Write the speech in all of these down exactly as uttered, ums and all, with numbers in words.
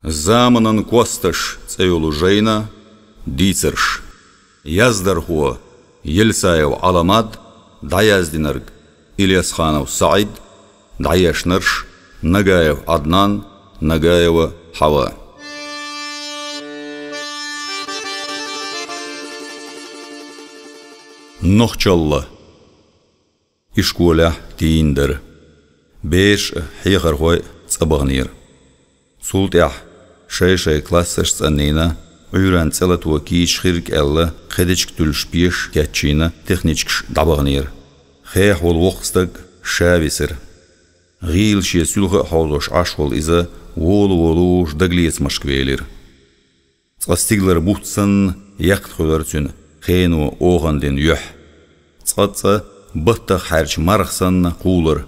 «Заманан косташ» цӀе йолу жайна дийцарш. Яздархо: Елисаев Ӏаламат, дӀаяздинарг: Илесханов СаӀид, дӀаешнарш: Нагаев Ӏаднан, Нагаева Хьава. Нохчалла. Ишколехь тийна дара. Бераш а, хьехархой а цӀа баханера. Цул тӀаьхьа шай-шай классаш цӀанйина, Ӏуьйранна цӀе лато кийча хирг аьлла, кхидӀа дечиг туьллуш пешаш кечйина, техничкаш дӀабаханера. Хехь волу воккха стаг ша висира. ГӀийла шен суьлхьа а хьовзош Ӏаш волу иза волу-волуш дагалецамашка велира. Цкъа стигалара бутт санна яккха хуьлура цуьнан хено охана дина юьхь. Цкъа-цкъа баттах хьаьрча марха санна кхулара.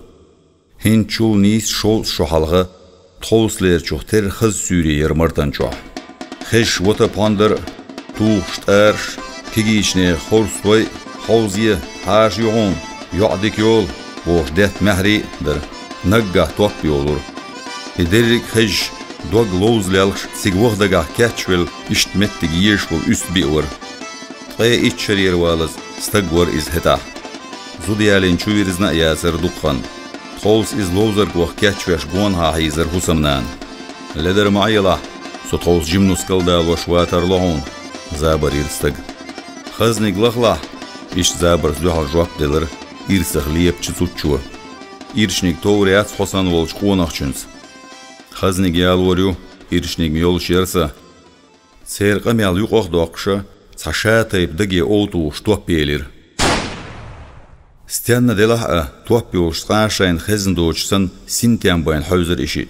ХӀинцачул нийсса шовзткъа шо хьалха тховсалерчух терра хаза суьйре яра Мартан чохь. Хезаш вата пхьондара а, тухуш тӀараш а, кегийчу нехан хорсталой а: «Хьовзае, хьаша ю хьуна, йоӀ дика йолу», – бохуш, даьтта маьхьарий а дара. Наггахь топ йолура. И дерриг а хезаш, дог ловза лелхаш, цига ваха дагахь кечвелла, иштта меттиг езаш волу уьстабиъ вара. Ткъе итт шарера валаза стаг вара иза хӀетахь. Зуда ялийна чу вирзина а яцара дукха хан. Тховса иза ловзарг ваха кечвеш гонахьа хьийзара хӀусамнана. «Ледар ма Ӏелахь, со тховса жиманускал далош ван тарло хьуна», – забар йира стага. «Хазниг лахалахь», – иштта забарца дуьхьал жоп делара ирсах лепачу зудчо. «Ирчаниг товр яц хьо санна волчу къонахчуьнца». «Хазниг ялор ю, ирчаниг-м йолуш яра сан». Церан къамел юкъах а доккхуш, цхьа шатайпа даге овтуш топ елира. Стенна делахь а, топ йолуш цкъа а шайна хезна доцуш санна, синтем байна хьевзира и шиъ.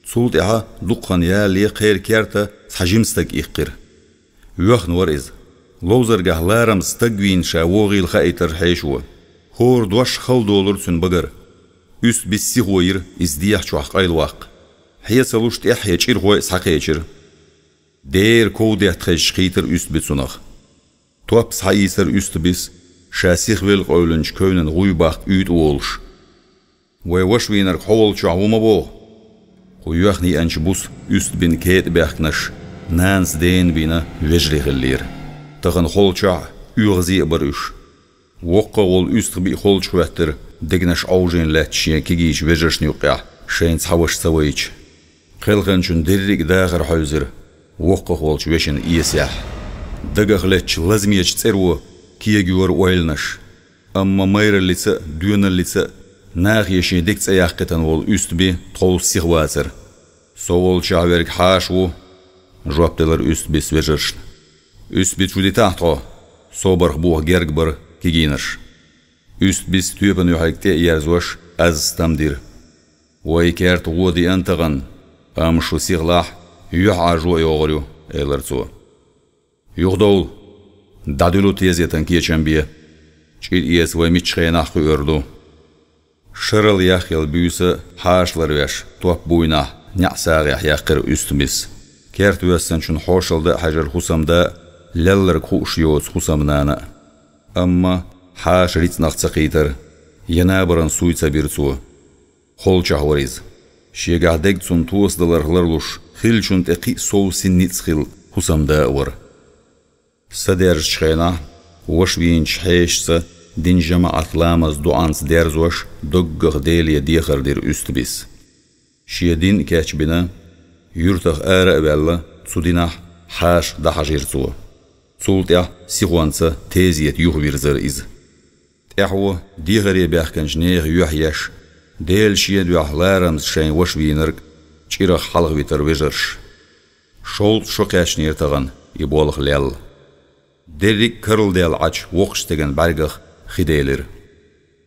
Цул тӀаьхьа дукха хан ялале кхеран керта цхьа жима стаг иккхира. Воьхна вара иза. Ловзаргахь ларамаза стаг вийна ша вогӀийла хаийтара хьешо. ХӀора дош хала долура цуьнан багара. Уьстабис сихо йира иза дехьа чохь къайлаваккха. Хье ца луш, тӀаьххье чӀирхой а схьакхечира. Дера ков детта хезча хийтира уьстаби цунах. Топ схьаийцира уьстабис, ша сихвелла къевлинчу кевнан гӀуй баккха уьйтӀа волуш. «Вай ваша вийнарг хьо волчохь ву ма боху?» Кху йоьхна еанчу буса уьстабина кетӀа баьхкинарш нанас дена бина вежарий хиллера. Тахана холчохь а, оьгӀазе а бара уьш. Воккхах волу уьстагӀбиъ холчу хӀоьттира, дегнаш Ӏовжийна лаьтташ шен кегийчу вежаршна юккъехь, шайна цхьа ваша ца вайча. Кхелханчун дерриг а дахар хьевзира воккхах волчу вешина эсехь. Дагах леттачу лазамечу цӀеро кегайора ойланаш. Амма майраллица а, доьналлица а нахе шен дика цӀе яккхийтина волу уьстаби тховса сиха вацара. «Со волчохь верг хьаша ву», – жоп делара уьстабис вежаршна. «Уьстаби, чу дитахьа тхо», – собарх боху герга бара кегийнарш. Уьстабис тоьпан юьхьиг тӀе а ерзош, аз стам дира. «Вай керта гӀо деана тахана, амма шу сихалахь, юьхь Ӏажо а йогӀур ю», – элара цо. «Юхадовла, дӀадуьлу тезетан кечам бен. ЧӀир эца вай миччу хенахь кхуьур ду». Шарал яхъелла буьйса хьаша ларвеш, топ буйнахь, неӀ сагӀехь яьккхира уьстабис. Керта воьссинчун хьошалла дан а хьаьжира хӀусамда а, лелларг хууш йоцу хӀусамнана а. Амма хьаша рицкъанах ца кхийтира, я набаран суй ца бира цо. Холчохь вара иза. Шегахь дерг цунна тосадаларх ларлуш, хиллачунна тӀе кхин а сов син ницкъ хилла хӀусамда а вара. Са даьржачу хенахь, ваша вийначу хьешаца дин жамаӀат ламаз доӀанца дерзош, доггах Деле дехар дира уьстабис. Шен дин а кечбина, юьртах ара а ваьлла, цу динахь хьаша дӀахьажийра цо. Цул тӀаьхьа сихонца тезета юхавирзира иза. ТӀаьхьо дехаре баьхкинчу нехан юьхь еш, Делан шен дуьхьа ларамаза шайн ваша вийнарг чӀирах хьалхавитира вежарш. Шовзткъа шо кхаьчнера тахана и болх лелла. Дерриг а карладелла Ӏачу воккхачу стеган бӀаьргах хи делира.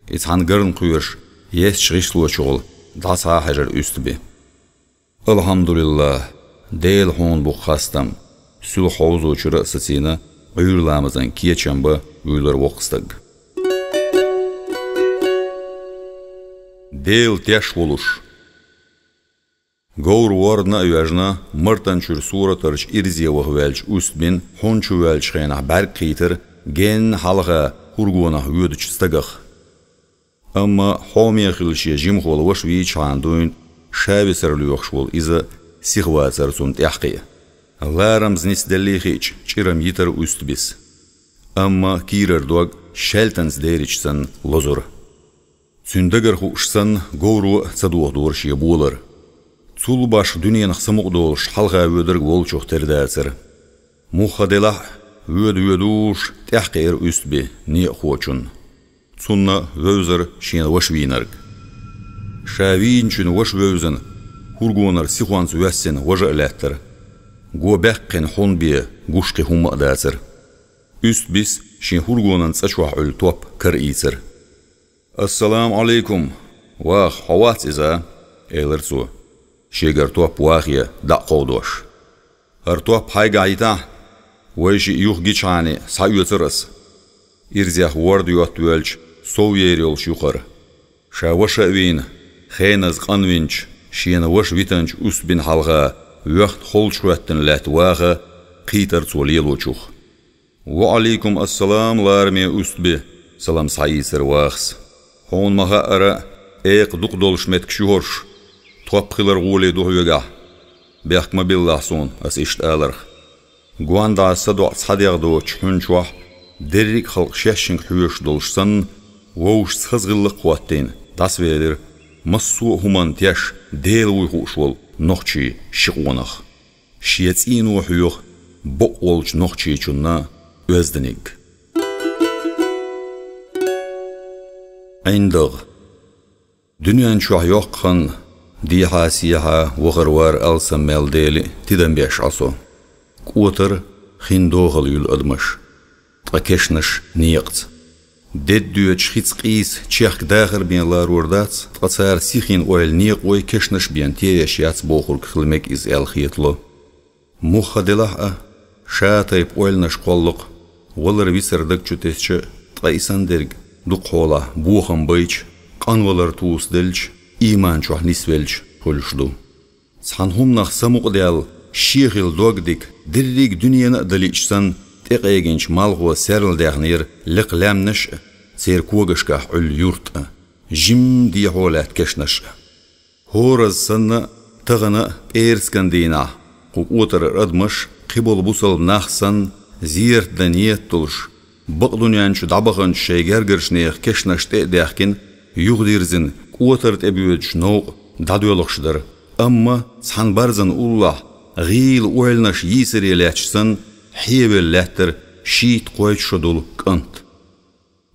И цхьана гарна кхоьруш, естачу гӀишлочухула дӀасахьаьжира уьстаби. «АлхьамдулиллахӀ, Дела хьуна бу-кх хастам», – суьлхьа хьовзочуьра а сацийна, Ӏуьйра ламазан кечам бан вуьйлура воккха стаг. Дела теш волуш. Говр вордана а воьжна, Мартанчуьра суратарчу ирзе ваха ваьллачу уьстабин хьун чу воьллачу хенахь бӀаьрг кхийтира генна хьалха хӀургонах воьдучу стагах. Амма хьоме хилла шен жимахволу ваша вийчахьана дуйна, ша висар лоьхуш волу иза Сиха вацара цунна тӀаьхьакхиа. Ларамза нисделлий хиъча, чӀирам йитара Уьстбис. Амма кийрара дог шаьлтанца дерича санна лозура. Цуьнан дагара хууш санна, говро а ца дохадора шен болар. Цул башха дуьненах самукъадолуш хьалха воьдург волчух тера дацара. Муха делахь а, воьду-воьдуш тӀаьхьакхиира Уьстби некъахочунна. Цунна вевзара шена ваша вийнарг. Ша вийначуьнан ваша вевзина, хӀургонара сихонца воьссина важа а лаьттара. Го баьккхина хьун бен гуш кхин хӀумма а дацара. Уьстбис шен хӀургонан цӀа чохь Ӏуьллу топ караийцара. «Ассаламу Ӏалайкум! Ваха, хьо вац иза?» — элира цо, шегара топ вахе дӀа а кховдош. «ХӀара топ хьайгахь йитахь, вай шиъ юха гичхьана схьаоьцур ас». Ирзех ворда йотта воьлча, сов ер йолуш ю хӀара. Ша ваша а вийна, хеназа къанвинчу, шена ваша витинчу Уьстбина хьалха воьхна холчухӀоьттина лаьтта ваха кхийтара цо лелочух. «Ва Ӏалайкум ассалам, лараме Уьстби!» — салам схьаийцира вахас. «Хьуна ма-хаъара, экха дукха долуш меттигаш ю хӀорш, топ хилар гӀоле ду хьоьгахь. Бехк ма биллахь суна ас иштта аларх. ГондӀа садоӀу цхьа дегӀ доцучу хьуьн чохь дерриг а халкъ шаьшшинга хьоьжуш долуш санна, вовшашца хаза гӀиллакх а хӀоттийна, дӀасавелира массо а хӀуманна теш Дела вуй хууш волу нохчийн ши къонах». Шен цӀийно хьоьху бакъ волчу нохчичунна оьзданиг. ӀиндагӀ. Дуьнен чохь йоккха хан, дехьа-сехьа, вахар-вар алсам мел дели, тидам беш Ӏа со. КӀотар, хин дохал юьлу адамаш, ткъа кешнаш некъаца. Дедда доьдуш хица къийса чехка дахар бен ларор дац, ткъа цара сихин ойла некъой кешнаш бен тееш яц бохург хила мега иза аьлла хетало. Муха делахь а, ша тайпа ойланаш кхоллакх, валар-висар даг чу тесча, ткъа и санна дерг дукха хьолахь бохам байча, къанвалар тусаделча, ийман чохь нисвелча хуьлуш ду. Цхьана хӀуманах самукъадаьлла, шен хила дог дика, дерриг дуьненан а далиъча санна, тӀекъегинчу малхо серладаьхнера лекха лаьмнаш а, церан когашкахь Ӏуьллу юрт а, жимма дехьо лаьтта кешнаш а. ХӀораза санна а, тахана а пӀераскан дийнахь, кху кӀотарара адамаш, кхиболу бусалба нах санна, зерат дан ниет долуш, бакъдуьнен чу дӀабаханчу шайн гергарчу нехан кешнаш тӀе а даьхкина, юхадирзина кӀотар тӀе боьдучу новкъа дӀадоьлхуш дара. Амма цхьана барзана уллохь, гӀийла ойланаш йийсаре лаьтташ санна, хьевелла лаьттара шийтта-кхойтта шо долу кӀант.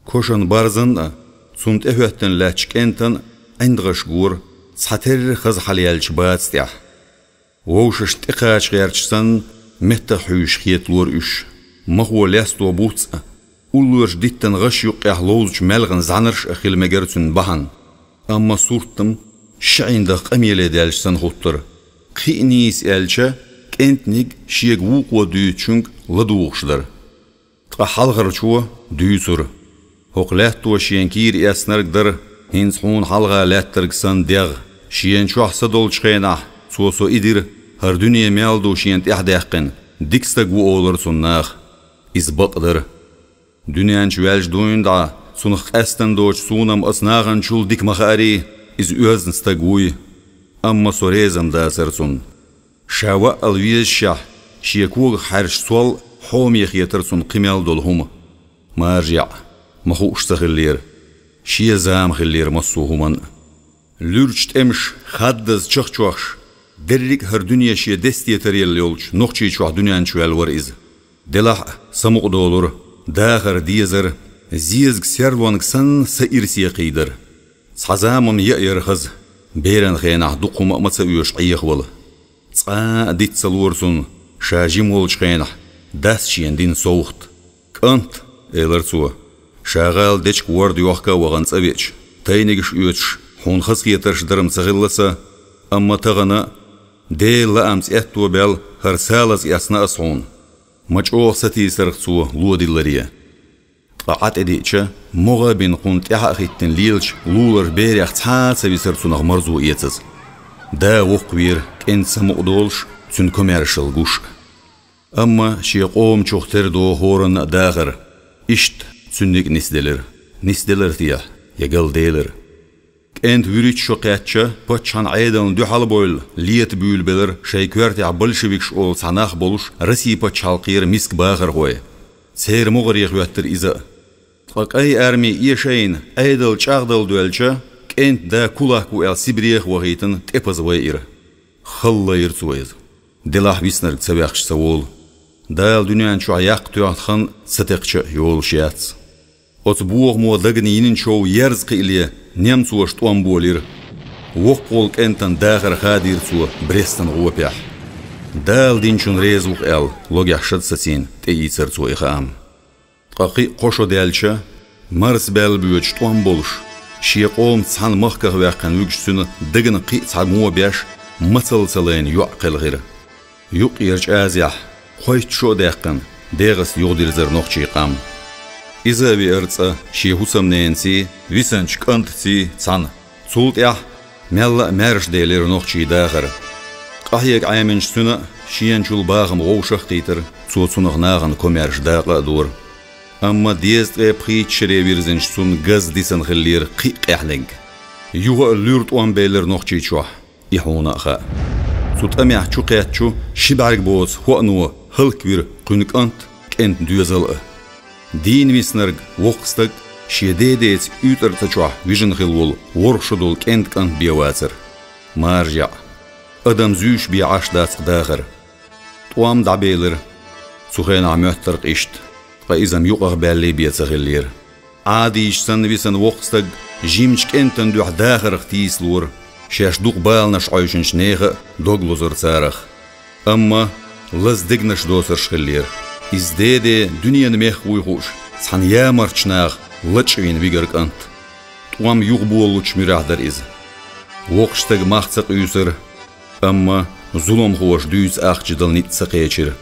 Кошан барзан а, цунна тӀехӀоьттина лаьттачу кӀентан а ӀиндагӀаш гора цхьатерра хаза хьалаяьллачу баца тӀехь. Вовшашна тӀекхача гӀерташ санна, меттах хьуьйсуш хеталора уьш. Махо лесто буц а, уллорачу диттан гӀаш юккъехь ловзучу маьлхан зӀаьнарш а хила мегара цуьнан бахьана. Амма сурт-м ши ӀиндагӀ къамеле даьлча санна хӀуттара. Кхин а нийса аьлча, кӀентаниг шега вукхо дуьйцучуьнга ладугӀуш дара. Ткъа хьалхарчо дуьйцура: «ХӀокху лаьтто шена кийра эцнарг дара, хӀинца хьуна хьалха лаьттарг санна дегӀ. Шена чохь са долчу хенахь, цо со и дира, хӀара дуьне мел ду шена тӀаьхьадаьккхина, дика стаг ву олура цунна наха. Иза бакъ дара. Дуьнен чу ваьлча дуйна дӀа, цунах къаьстина доцу суна-м аса наханчул дика ма хаарий, иза оьзна стаг вуй. Амма со реза-м дацара цунна. Ша ваъал везашехь, шен когах хьаьрча сол а хьоме хетара цунна кхин мел долу хӀума. Маржа яӀ, ма хууш ца хиллера. Шен зама хиллера массо а хӀуманна а». Луьрачу тӀемаш хаддаза чахчохьуш, дерриг а хӀара дуьне шен дестетарелла йолчу Нохчийчохь дуьнен чу ваьлла вара иза. Делахь а самукъадолура, дахар дезара, зезаг серлонга санна са ирсе кхийдара. Цхьа зама-м яа яра хаза, беран хенахь дукха хӀума а ма ца оьшу Ӏехавала. Цкъа а диц ца лора цунна, ша жима волчу хенахь, дас шена дина совгӀат. «КӀант, — элара цо, — ша гӀала дечка ворда йохка а вахана цӀа веача, тайнигаш оьцуш, хьуна хазахетарш дар-м ца хилла сан, амма тахана, Делан лаамца аьтто баьлла, хӀара салаза эцна ас хьуна». Ма чӀогӀа сатийсарх цо ло дилларе. Ткъа Ӏа тӀедиъча, могӀа а бина кхунна тӀаьхьа а хӀиттина лелачу лулара берех цхьа а ца висара цунах марзо эцаза. Да воккхавера, кӀентан самукъадолуш, цуьнан комаьршалла гуш а. Амма шен къомачух тера догӀу хӀоранна а дахар. Иштта цуьнниг а нисделира. Нисделира те, я галделира. КӀентан вуьрхӀитта шо кхаьчча, паччахьан Ӏедална дуьхьал а бовлуш, лета буьйлабелира шайн коьртехь большевикаш олу цхьа нах болуш Россин пачхьалкхера миска бахархой. Церан могӀаре хӀоьттира иза а. Ткъа Къай Арми эшийна, Ӏедал чӀагӀдала доьлча, кӀентан да кулак ву аьлла Сибрех а вахийтина, тӀепаза вайира. Хала лайра цо иза. Делахь виснарг ца ваьккхича ца волу. Дала дуьнен чохь яккха тоьхна хан ца текхча а йолуш яц. Оцу бохамо дагна йинчу ерза кхиале немцоша тӀом болийра. Воккхаволу кӀентан дахар хадийра цо Брестан гӀопехь. Дала динчунна реза ву-кх аьлла, логехь шад сацийна, тӀеийцира цо и хаам. Ткъа кхин а кхо шо даьлча, марсабаьлла боьдуш тӀом болуш, шен къомаца цхьаьна махках ваьккхина вуьгуш цуьнан дагна кхин а цхьа мо беш, мацалла ца лайна йоӀ кхелхира. Юккъерчу Азехь, кхойтта шо а даьккхина, ДегӀаста юхадирзира нохчийн къам. Иза а веара цкъа шен хӀусамненаций, висинчу кӀантаций цхьаьна. Цул тӀаьхьа мелла а маьрша делира нохчийн дахар. Къахьега Ӏеминчу цуьнан а шеначул бахам вовшах а кхийтира, цо цунах нахана комаьрша дакъа а дора. Амма дезткъе пхийтта шаре вирзинчу цунна газа дисина хиллера кхин а къаьхьнарг. Юха а луьра тӀом белира Нохчийчохь, и хьуна а хаьа. Цу тӀамехь чукхаьчча, ши бӀаьрг боцу хӀоано хӀаллаквира кхуьнан кӀант а, кӀентан доьзал а. Дийна виснарг воккха стаг шен дедеца уьйтӀар цӀа чохь вижина хилла волу ворхӀ шо долу кӀентан кӀант бен вацара. Маржа яӀ. Адам зуьйш бен Ӏаш дац-кх дахар. ТӀом дӀабелира. Цу хенахь моьттура-кх иштта, ткъа иза-м юкъах баьллий бен ца хиллера. Ӏадийча санна висина воккха стаг жимачу кӀентан дуьхьа дахарх тийсалора, шаьш дукха баланаш Ӏойшинчу нехан а дог лозура царах. Амма лаза дегнаш доцурш хиллера. Иза деде дуьненан мех вуй хууш, цхьана ямарчу наха лачкъийна вигира кӀант. ТӀом юхаболалучу муьрехь дара иза. Воккхачу стага мах ца къуьйсура, амма зуламхоша дуьйцу ахча дала ницкъ ца кхечира.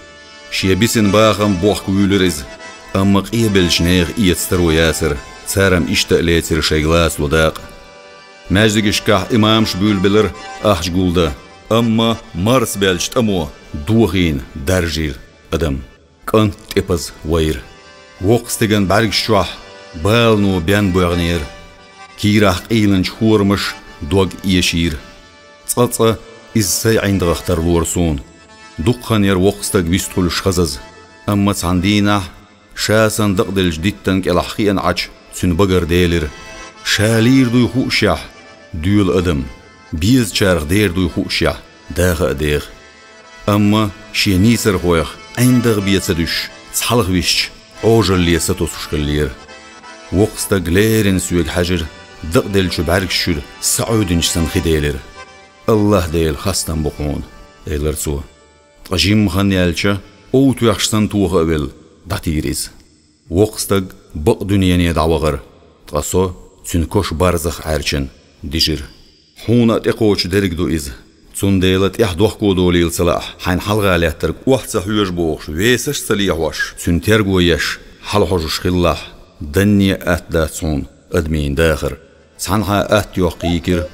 Шен бисина бахам бохка вуьйлира иза, амма къебеллачу нехан эца таро яцара, цара-м иштта а лецира шайга лацало дакъа. Маьждигашкахь имамаш буьйлабелира ахча гулдан, амма марсабаьллачу тӀамо дохийна даржийра адам. КӀант тӀепаза вайра. Воккха стеган бӀаьргаш чохь балано бен боьгӀнера. Кийрахь къийланчу хорамаша дог эшийра. Цкъа-цкъа иза сайн ӀиндагӀах тарлора суна. Дукха хан яра воккха стаг вистхуьлуш хазаза, амма цхьана дийнахь, ша санна дакъаделлачу диттан кӀелахь хиъна Ӏачу, цуьнан багара делира. Ша лийр дуй хуушшехь, доьла адам, безачарах дер дуй хуушшехь, даха а деха. Амма шен нийсархойх ӀиндагӀ бен ца дуьсуш, цхьалха висча, Ӏожалле сатосуш хиллера. Воккха стаг леррина соьга хьаьжира, дакъаделлачу бӀаьргаш чуьра са Ӏовдинчу санна хи делира. «АллахӀ-Дела хастам бу хьуна», — элира цо. Ткъа жимма хан яьлча, ов тоьхча санна тоха а велла, дӀатийра иза. Воккха стаг бакъ дуьнене дӀавахара, ткъа со, цуьнан коша барзах Ӏаьрчина, дижира. Хьуна а тӀекхочуш дерг ду иза. Цундела тӀаьхьа дохко долийла ца лаахь, хьайна хьалха лаьттарг охьа ца хьоьжу бохуш, весаш а ца лехьош, цуьнан терго еш, хьалахьожуш хилалахь, данне а атта дац хьуна адамийн дахар. Цхьанхьа атта йоккхуйийкира.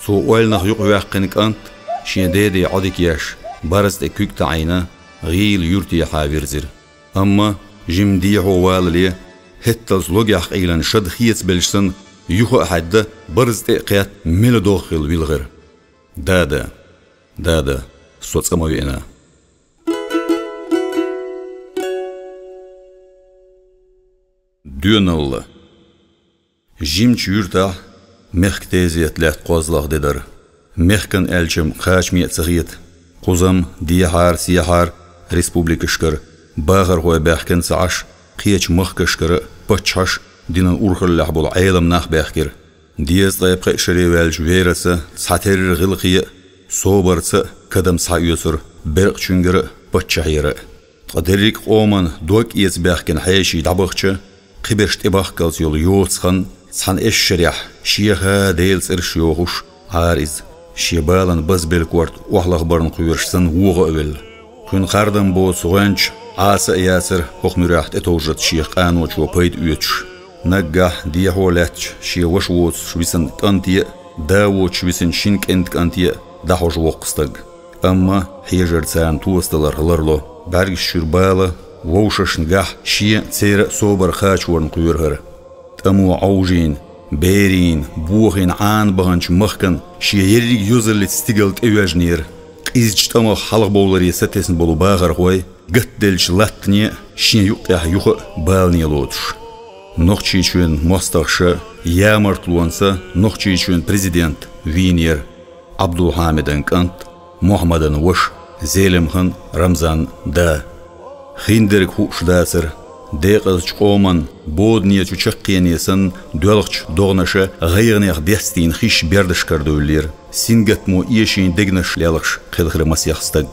Цо ойланах юкъаваьккхина кӀант, шен деде Ӏодика еш, барза тӀе куьг таӀийна, гӀийла юьртехьа вирзира. Амма жимма дехьо валале, хӀетталц логехь къийлина шад хецабелча санна, юха а хьаьдда, барза тӀе а кхетта, мела догӀа хилла вилхира. «Дада, дада, со цкъа ма веана». Доьналла. Жимачу юьртахь мехкан тезета лаьтта кхозлагӀа де дара. Мехкан аьлча-м кхачаме а ца хета. Кхуза-м дехьара-сехьара республикашкара бахархой баьхкина ца Ӏаш, кхечу махкашкара а паччахьаш а, динан урхаллехь болу Ӏелам нах а баьхкира. Дезткъе пхеа шаре ваьллачу вераца цхьатерра гӀиллакхе а, собарца а кадам схьаоьцура беркъачуьнгара а, паччахьера а. Ткъа дерриг а къоман дог эца баьхкина хьеший дӀабахча, кхиберш тӀебахккалц йолу йоцу хан, цхьана эшшарехь шеха Делан цӀераш йохуш, Ӏара иза, шен балан базбелла корта охьалахбарна кхоьруш санна, вогӀа а велла. Кхуьнан хардам боцу гӀоьнча Ӏаса а яцара хӀокху муьрехь тӀетовжат шех къаночо пайда оьцуш. Наггахь дехьо лаьттачу шен ваша воцуш висина кӀанте а, да воцуш висина шина кӀентан кӀанте а дӀахьожу воккха стаг. Амма хьежар царна тосадаларх ларло. БӀаьргаш чуьра бала вовшашна гахь шен а, церан а собар кхачорна кхоьру хӀара. ТӀамо Ӏовжийна, Берийн, бохийн Ӏана баханчу махкана шен ерриг а юзаллица стигала тӀеоьжнера. Къизачу тӀамах хьалхабовларе сатесна болу бахархой гатделлачу латтане а, шен юккъехь юха а балане лоцуш. Нохчийчоьнан мостагӀаша ямартлонца Нохчийчоьнан президент вийнера. Ӏабдулхьамидан кӀант, Мухьаммадан ваша, Зелимхан Рамзан да. Хиндерг хууш дацара, декъазчу къоман бодане чу чаккхене санна доьлхучу догӀнаша гӀайгӀанех дестийна хиш бердашкара девллера, сингаттамо эшийна дегнаш лелхаш кхелхира масех стаг.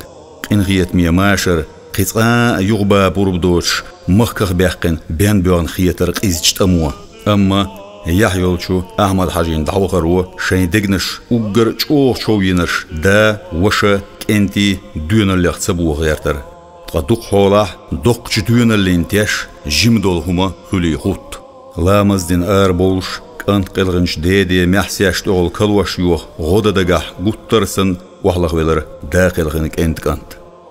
Къинхетаме машар кхин цкъа а юхабаба пурба доцуш, махках а баьккхина, бен боьгӀна хетара къизачу тӀамо. Амма яхь йолчу Ахьмад-Хьаьжин дӀавахаро шайн дегнаш уггар а чӀогӀа човйинарш да, ваша, кӀентий доьналлех ца боха гӀертара. Ткъа дукха хьолахь доккхачу доьналлин теш жима долу хӀума хуьлий хӀутту. Ламаз дина арабовлуш, кӀант кӀелхинчу деде маьхсеш тӀехула калош йоха гӀо дан дагахь гуттар а санна охьалахвелара да кхелхина кӀентан кӀант.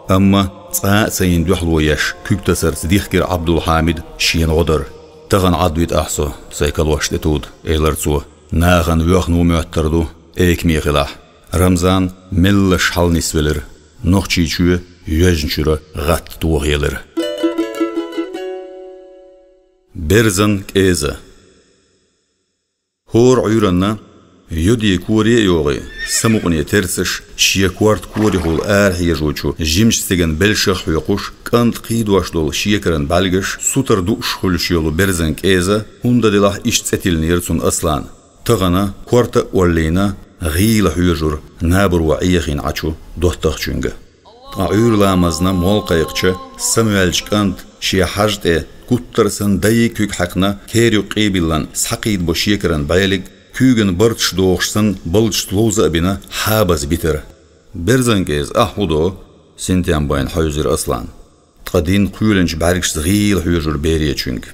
Амма цкъа а ца йина дуьхьало еш, куьг тасарца дихкира Ӏабдулхьамида шена гӀо дар. «Тахана Ӏад вита ахь со, сайн калош тӀетуху», — элара цо. «Нахана воьхна ву моьттур ду, экаме хилахь». Рамзан меллаша хьалнисвелира. Нохчийчоь йоьжначуьра гӀатта тохаелира. Берзан кӀеза. ХӀора Ӏуьйранна, йоде коре а йогӀий, самукъане терсаш, шен корта корехула арахьежочу жимачу стеган белшах а хьоькхуш, кӀант кхийдош долу шекаран бӀаьлгаш сутара дууш хуьлуш йолу берзан кӀеза, хӀунда делахь иштта цӀе тиллинера цунна Аслана. Тахана, корта а оллийна, гӀийла хьоьжура, набаро Ӏехийна Ӏачу доттагӀчуьнга. Ткъа Ӏуьйра ламазна молла кхайкхича, самаваьллачу кӀанта шен хьажа тӀе гуттар а санна дайи куьг хьаькхна, кер юккъе а биллина, схьакхийдабо шекаран бӀелиг, куьйган барташ дохуш санна, балдашца ловза а бина, хьабаза битира. «Берзан кӀеза, ахь хӀун до?» — синтем байна хьаьвзира Аслана. Ткъа дин кхоьлинчу бӀаьргашца гӀийла хьоьжура беречуьнга.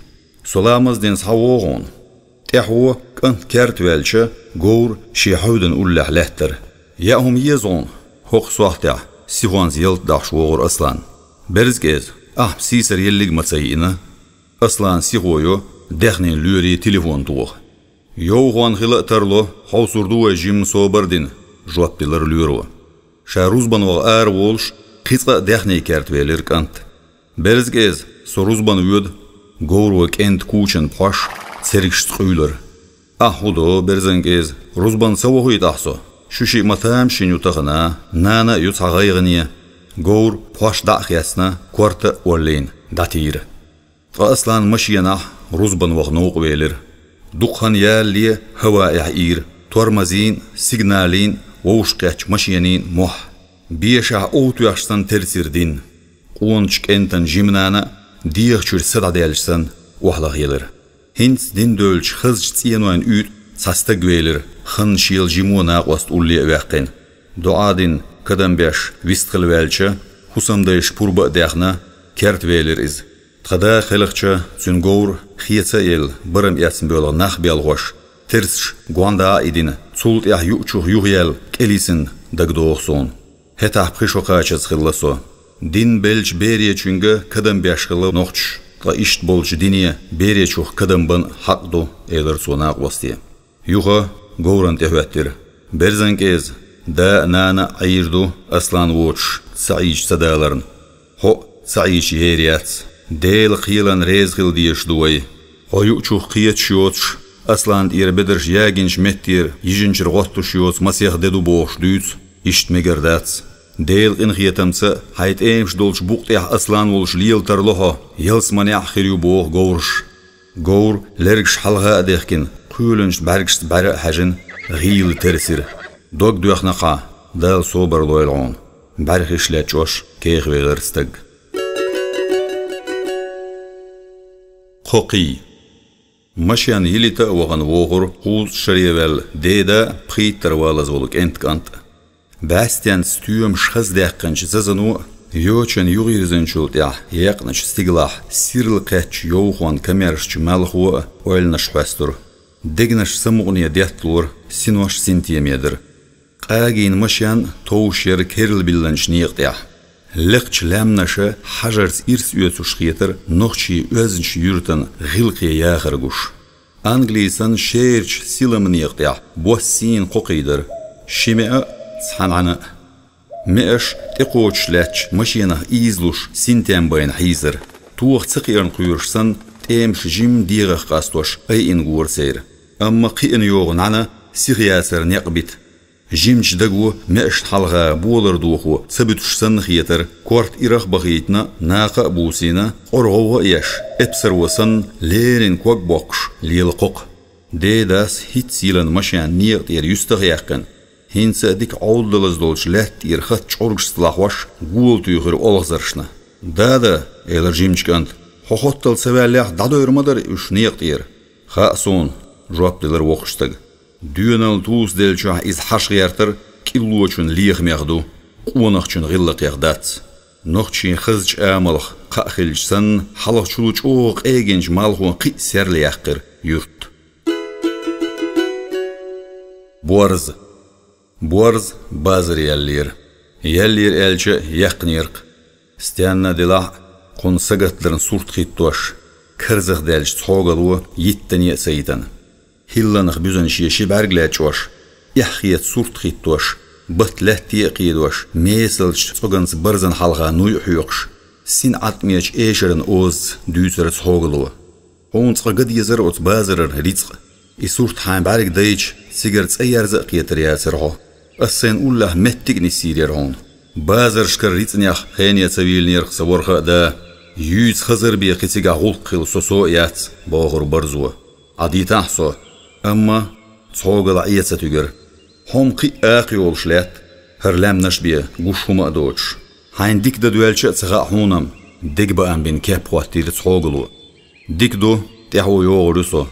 «Со ламаз дина схьавогӀу хьуна». ТӀаьхьо, кӀант керта ваьлча, говр шен хьаьвдина уллехь лаьттара. «Яа хӀума еза хьуна?» — хӀокху сохьтехь, сихонца ялта дахьаш вогӀура Аслан. «Берзан кӀеза, ахь-м сийсара еллиг а ма ца йиъна». Аслан сихо йо, даьхнин лоьрий телефон тоха. «Йовхонна хила а тарло, хьовсур ду вай жимма собар а дина», — жоп делара лоьро. Ша рузбан ваха ара волуш, кхин цкъа а даьхний керта велира кӀант. «Берзан кӀеза, со рузбан воьду». Говро кӀентан кучан пхьош цергашца къуьйлура. «Ахь хӀун до, берзан кӀеза, рузбан ца вохуьйту ахь со? Шу шиъ ма тамашийна ю тахана, нана а ю цхьа гӀайгӀане». Говр, пхьош дӀа а хецна, корта а оллийна, дӀатийра. Ткъа Аслан машенахь рузбан ваха новкъа велира. Дукха хан ялале хӀаваэхь ийра тормозийн, сигналиин, вовшахкхеттачу машенийн мохь. Бешахь ов тоьхча санна терцира дин. Къоначу кӀентан жима нана а дегӀа чуьра са дӀадаьлча санна охьалахъелира. ХӀинца дин девллачу хазачу цӀенойн уьйтӀа цхьа стаг велира, хан шел жимо накъост улле а ваьккхина. ДоӀа дина, кадам беш вистхила ваьлча, хӀусамдайша пурба а даьхна, керта велира иза. Тхан да кхелхича, цуьнан говр, хеца а елла, барам эцна боьлху нах белхош, терсаш гондӀа а и дина, цул тӀаьхьа юучух юхаяьлла кӀелйисина дагадогӀу суна. ХӀетахь пхи шо кхачаза хилла со. Дин беллачу беречуьнга кадам беш хилла нохчаш, ткъа иштта болчу дине беречух кадам бан хьакъ ду, элира цо накъосте. Юха говрана тӀехӀоьттира: «Берзан кӀеза, да а, нана а Ӏийр ду, Аслан воцуш, ца Ӏийча ца даларна. Хьо а ца Ӏийча ер яц. Делан кхелан реза хила дезаш ду вай. Хьо юучух кхеташ йоцуш, Аслан тӀера бедарш ягийначу меттера йижинчуьра гӀоттуш йоцу масех де ду бохуш дуьйцу, иштта мегар дац. Делан къинхетамца хьайн тӀемаш долчу букъа тӀехь Аслан волуш лела тарло хьо, ялсаманехь а хир ю», — боху говраша. Говр, лергаш хьалха а дехкина, кхоьлинчу бӀаьргашца бӀаьра а хьаьжина, гӀийла терсира. «Дог доьхна-кх хьан, Дала собар лойла хьуна», — бӀаьрхиш лечкъош кехавелира стаг. Кхо кхий. Машен йилийта а вахана вогӀура кхузткъа шаре ваьлла деда а, пхийттара валаза волу кӀентан кӀант а. БӀаьстенца стоьмаш хаза даьккхинчу зазано а, йочана юхавирзинчул тӀаьхьа екъначу стигалахь сирла кхеттачу йовхонан камерашчу малхо а ойланаш хьоьстура. Дегнаш самукъане детталора, синош синтеме дара. Къагийна машен товш яра керла биллинчу некъа тӀехь. Лекхачу лаьмнаша хьажарца ирс оьцуш хетара нохчийн оьзнаш юьртан гӀиллакхе яхар гуш. Английсан шерачу силама некъа тӀехь бос сийна кхокхийдара, ши меа а, цхьа нӀана а. Меаш тӀекхочуш лаьтташ машенах ийзалуш синтем байна хьийзара. Тоха ца кхиарна кхоьруш санна, тӀемаш жимма дегӀах къастош айина гора церан. Амма кхиъна йогӀу нӀана сиха яцара некъ бита. Жимачу даго меашна хьалха болар дохо ца буьтуш санна хетара, корта ирах а бахийтина, накха а бусийна, къора гӀовгӀа а еш, эпсаро санна, леррина ког боккхуш лела кхокха. Дедас хӀинцца йиллина машен некъа тӀера юьстах а яьккхина, хӀинца а дика Ӏовдалаза долчу лаьтта тӀера хатта чӀургашца лахьош, гола туьйхира олхазаршна. «Дада, — элира жимачу кӀанта, — хьо хоттал ца ваьллехь, дӀадойр ма дара уьш некъа тӀера». «Хаьа суна», — жоп делира воккхачу стага. Доьналла тӀе тӀе деллачохь иза хьаша гӀертара кӀиллочун лехамех ду, къонахчун гӀиллакхех дац. Нохчийн хазачу амалх кхаъ хилча санна, хьалхачул чӀогӀа къегинчу малхо кхин а серла яьккхира юрт. Борз. Борз базар яьллера. Яьллера аьлча, яьккхинера-кх. Стенна а делахь а, кхунна сагатдарна сурт хӀиттош, карзахдаьллачу цхьогало йиттане а ца йитина. ХӀилланах буьзна шен ши бӀаьрг лечкъош, эхь хета сурт хӀиттош, батта лаьтте а кхедош, месалчу цӀоганца барзана хьалха нуй а хьоькхуш, син Ӏаттамечу эшаран озаца дуьйцура цхьогало. «Хьуна цкъа ган дезара оцу базарара рицкъ. И сурт хьайн бӀаьрг дайча, цигара цӀа ерза а кхетар яцара хьо. Ас сайн уллехь меттиг а нисйийр яра хьуна. Базаршкара рицкъанех хене ца вийлинера-кх сан ворхӀ а да. Юьйца хазар бен кхин цигахь гӀуллакх хилла со со а яц», — бохура Борзо. «Ӏадитахьа со». Амма цхьогал Ӏе ца туьгира. «Хьо-м кхин а акха йолуш лаьтта, хӀара лаьмнаш а бен, гуш хӀума а доцуш. Хьайна дика дан доьлча а ца хаьа хьуна-м», — дегабаам бина кеп хӀоттийра цхьогало. «Дика ду, тӀаьхьо йогӀур ю со.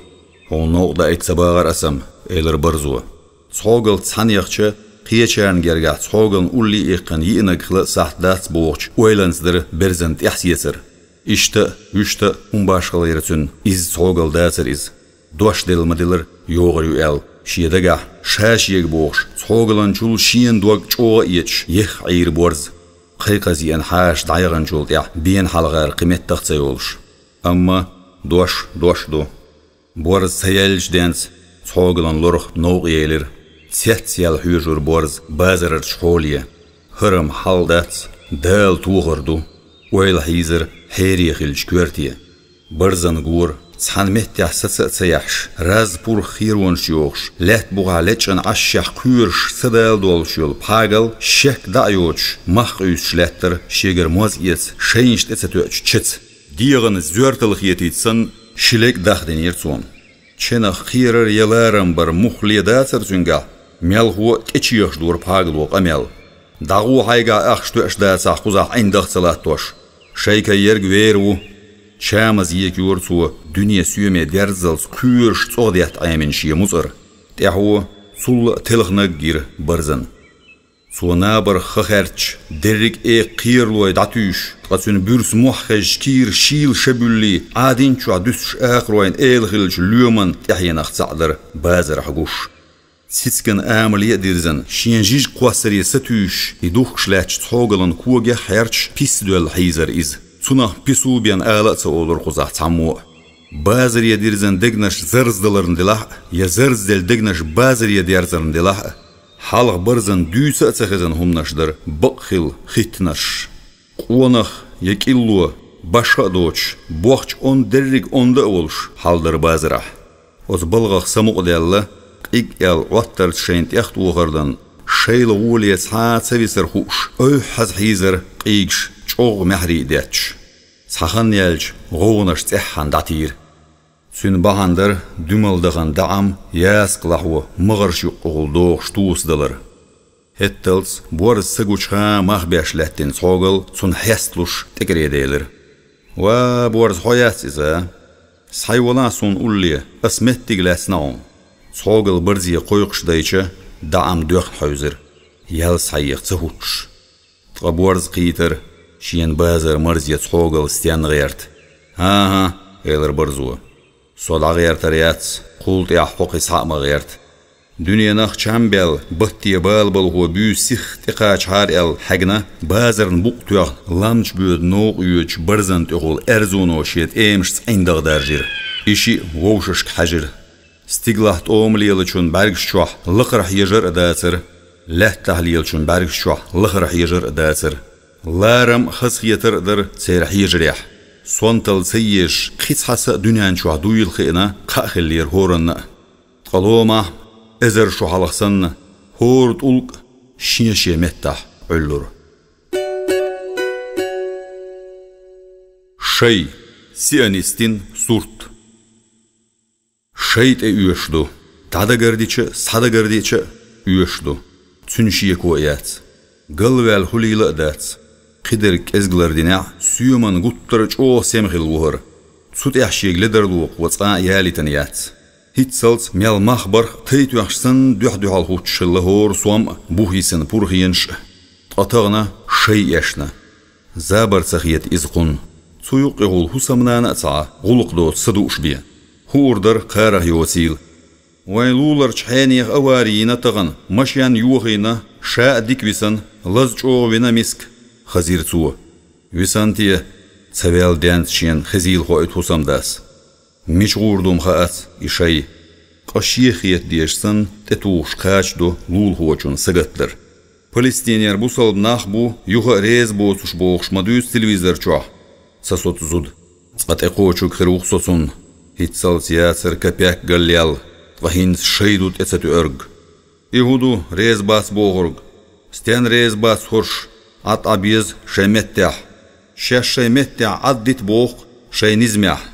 Хьуна новкъа даийта ца багӀара ас-м», — элира Борзо. Цхьогалца цхьаьна яхча, кхечарна гергахь цхьогална улле а иккхина йиънарг хила а сахьт дац бохучу ойланца дара берзан тӀаьхьа сецар. Иштта а, вуьшта а хӀума башхалла яра цуьнан, иза цхьогал дацара иза. Дош делла ма-деллара, йогӀур ю аьлла, шен дагахь, ша шега бохуш, цхьогаланчул шена дог чӀогӀа а эцаш, ехха Ӏийра Борз. Кхайкхаза еана хьаша дӀаяханчул тӀаьхьа бена хьалхара кхин меттах а ца йолуш. Амма дош дош ду. Борз ца яьллачу денца цхьогалан лорах новкъа елира. Цецъяьлла хьоьжура Борз базарарчу хьоле. ХӀара-м хьал дац, Дала тохар ду, ойла хьийзара хьере хиллачу коьрте. Барзан гора, цхьана меттехь саца а ца яхьаш, раз пурх херонаш йохуш, лаьтта бухахь лечкъина Ӏашшехь кхоьруш, са дала долуш йолу Пхьагал шек дӀа а йоцуш, мах къуьйсуш лаьттара шегара моз эца шайнаш тӀе ца тоьучу чеца. ДегӀана зоьртала хетийта санна, ши лег дахдинера цо. Ченах кхерар я ларам бар муххале дацара цуьнгахь, мелхо а тӀечехаш дора Пхьагало къамел. ДӀагӀо хьайгахь ахча тоьаш дацахь кхузахь Ӏиндах а ца латтош. Шайкай ерг вер ву. Чамаза екайора цо, дуьне соьме дерззалц кхоьруш цӀогӀа детта Ӏемина шен муцӀар. ТӀаьхьо цул а телханаг гира Барзан. Цо набарх ха хаьрчча, дерриг а экха кхералой дӀатуьйсуш, ткъа цуьнан буьрса мохь хезча кийра шийла ша буьллий, Ӏадинчохь дуьсуш акхаройн эла хиллачу лоьман тӀаьхьенах цхьаъ дара базарахь гуш. Цициган амале а дирзина, шен жижиг кхоссаре сатуьйсуш, и духкуш лаьттачу цхьогалан когех хьерчаш пис доьлла хьийзара иза. Цунах пису бен ала а ца олура кхузахь цхьаммо а. Базаре дирзина дегнаш зарздаларна делахь а, я зарзделла дегнаш базаре дерзарна делахь а, хьалха Барзан дуьйца а ца хезна хӀуманаш дара бакъ хилла хӀиттанарш. Къонах я кӀилло, башха а доцуш, бохча онда дерриг онда а волуш, хьал дара базарахь. Оцу балгӀах самукъадаьлла, къиг аьлла Ӏоттарца шайна тӀехтохар дан, шайла гӀоле цхьа а ца висар хууш, ойхьаза хьийзара къийгаш чӀогӀа маьхьарий а детташ. Цхьа хан яьлча, гӀовгӀанаш цӀеххьана дӀатийра. Цуьнан бахьана дара дуьмал дахана даӀам, ясакх лахьо, магӀарш юккъехула дохуш тосадалар. ХӀетталц Борз са гучуха мах беш лаьттина цхьогал цунна хьесталуш тӀекӀере делира. «Ва, Борз, хьо яц иза? Схьайвалахь суна улле, ас меттиг лаьцна хьуна». Цхьогал Барзе кхойкхуш дайча, даӀам доьхна хьевзира, ял схьаеха ца хӀуттуш. Ткъа Борз кхийтара, шена базар марзе цхьогал стенна гӀерта. «ХӀан-хӀа, — элира Барзо, — со дӀагӀертар яц, кхул тӀехь хьо кхин схьа а ма гӀерта. Дуьненах чам баьлла, батте бала балхо буьйса сихха тӀекхачахьара аьлла хьегна, базарна букъ тоьхна, ламча боьда новкъа йоьдучу Барзан тӀехула Аьрзуно шен тӀемашца ӀиндагӀа даржийра. И шиъ вовшашка хьаьжира. Стигалахь тӀома лелачун бӀаьргаш чохь лакхара хьежар а дацара, лаьттахь лелачун бӀаьргаш чохь лахара хьежар а дацара. Ларам а, хазахетар а дара церан хьежарехь. Сонталла ца езаш, кхин цхьа са а дуьнен чохь дуйла хиъна, кхаъ хиллера хӀоранна а. Ткъа ломахь, эзар шо хьалха санна, хӀора тӀулг а шен-шен меттахь Ӏуьллура. Шай. Сионистин сурт. Шай тӀе оьшуш ду. ДӀадагардича а, схьадагардича а оьшуш ду. Цуьнан шеко а яц. Галваьлла хӀулийла а дац. Кхидерг кӀезиг лардинехь, соьман гуттар а чӀогӀа сема хилла ву хӀара. Цу тӀехь шега ледарло кхо цкъа а ялийтина яц. ХӀинццалц мел мах барх а тайтоьхча санна дуьхь-дуьхьал хӀуттуш хилла хӀора сом а, бух йисина пурхенаш а. Ткъа тахана шай эшна. Забар ца хета иза кхунна. Цу юккъехула хӀусамнана а ца Ӏа, гӀуллакх доцу са дууш бен. ХӀуур дара кхарах йоцийла. Вайн луларчу хьенех авари йина тахана, машен йохийна, ша а дика висана, лаза чӀогӀа вина миска, хазира цо. Висанте, ца ваьлла денца шена хезийла хоуьйту хӀусамдас. Мича гӀур ду-м хаац и шай. Къа шех хета дезаш санна, тӀетухуш кхачадо лулахочун сагатдар. Палестинера бусалба нах бу, юха а реза боцуш бохуш ма дуьйцу телевизор чохь. Ца соцу зуда. Цкъа тӀекхочург хир ву-кх со цунна. ХӀинццалц яцара капек галъяьлла, ткъа хӀинца шай ду тӀе ца тоьург. И хӀун ду реза бац бохург? Стенна реза бац хӀорш? Ӏад Ӏа беза шайн меттехь. Шаьш шайн меттехь Ӏад дита боху-кх шайн низамехь.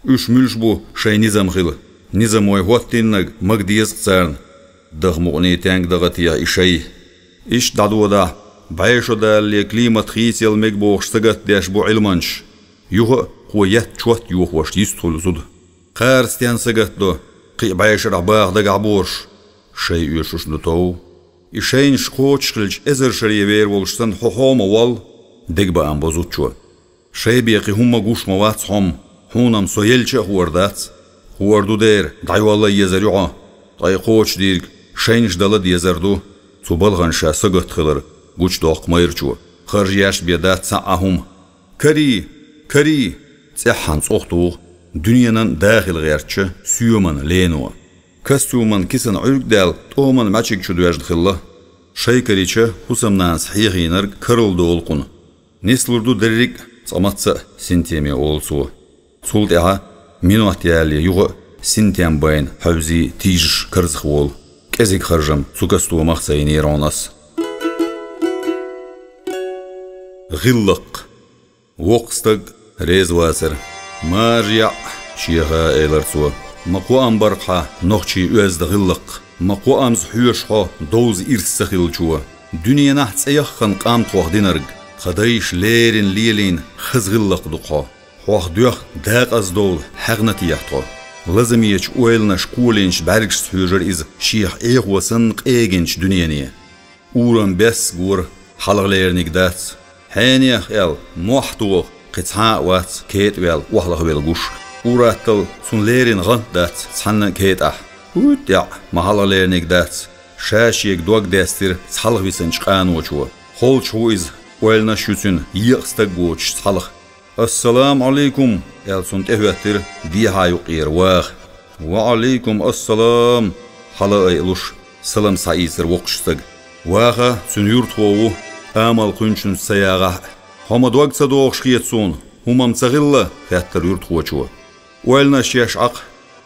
Уьш муьлш бу шайн низам хила? Низам вай хӀоттийнарг мага деза-кх царна. Даха мукъане тенга даха техьа и шай. Иштта дӀадодахь, бӀе шо далале климат хийцаялла мега бохуш сагатдеш бу Ӏилманчаш. Юха а кхо етта чот йохош йистхуьлу зуда. Кхара стенна сагатдо, кхин а бӀе шарахь баха дагахь борш. Шай оьшуш ду тов. И шайнаш кхочуш хилча эзар шаре вер волуш санна хьо хьома воллу, дегабаам бо зудчо. Шай бен кхин хӀумма гуш ма вац хьо-м, хьуна-м со елча а хуур дац. Хуур ду дера, дӀайолла а езар ю хьо. Ткъа и кхочушдийриг шайнаш дала а дезар ду. Цу балхана ша сагатта хилар гучудоккху майрачо. Харжа еш бен дац цхьа а хӀума. Карий! Карий! ЦӀеххьана цӀогӀа туху дуьненан а да хила гӀертачу соьман лено. Костюман кисана Ӏуьрг а даьлла, тӀоман маьчиг чу доьжна хилла. Шай карича, хӀусамнанас хьехийнарг карладолу кхунна. Нислур ду дерриг а, цкъа мацца а синтеме олу цо. Цул тӀаьхьа, минот ялале юха а синтем байна хьаьвзий тийжаш карзахволу. КӀезиг харжам цу костюмах ца йинера хьуна ас. ГӀиллакх. Воккха стаг реза вацара. «Мажа яӀ, шеха, — элара цо. — Ма кхоам бар-кх хьан нохчийн оьзда гӀиллакх. Ма кхоамза хьоьшу хьо довза ирс ца хиллачо. Дуьненахь цӀе яххана къам тхох динарг. Тхан дайша леррина лелийна хаза гӀиллакх ду-кх хьо. Хьох доьхна дакъаздовла хьегна техьа тхо». Лазамечу ойланаш кхолинчу бӀаьргашца хьоьжура иза шех Ӏехо санна къегинчу дуьнене. Урам бесса гора, хьалха лериниг дац. Хьенех аьлла, мохь тоха кхин цхьа а вац кетӀаваьлла, охьалахвелла гуш. Ур-атталла цунна лерина гӀант дац цхьанна а кетӀахь. ХӀуьттӀяӀ, ма хьалха лериниг дац. Ша шега дог дестира цхьалха висинчу къаночо. Холчахь ву иза, ойланаш ю цуьнан, екъа стаг воцуш цхьалха. «Ассаламу Ӏалайкум», — аьлла, цунна тӀехӀоьттира дехьа юккъера ваха. «Ва Ӏалайкум ассалам», — хьала а айалуш, салам схьаийцира воккхачу стага. Ваха цуьнан юьртахо ву, амал кхуьнчуьнца ца ягӀахь а. «Хьо ма дог ца дохуш хета суна, хӀума-м ца хилла?» — хаьттира юьртахочо. «Ойланаш еш Ӏа-кх.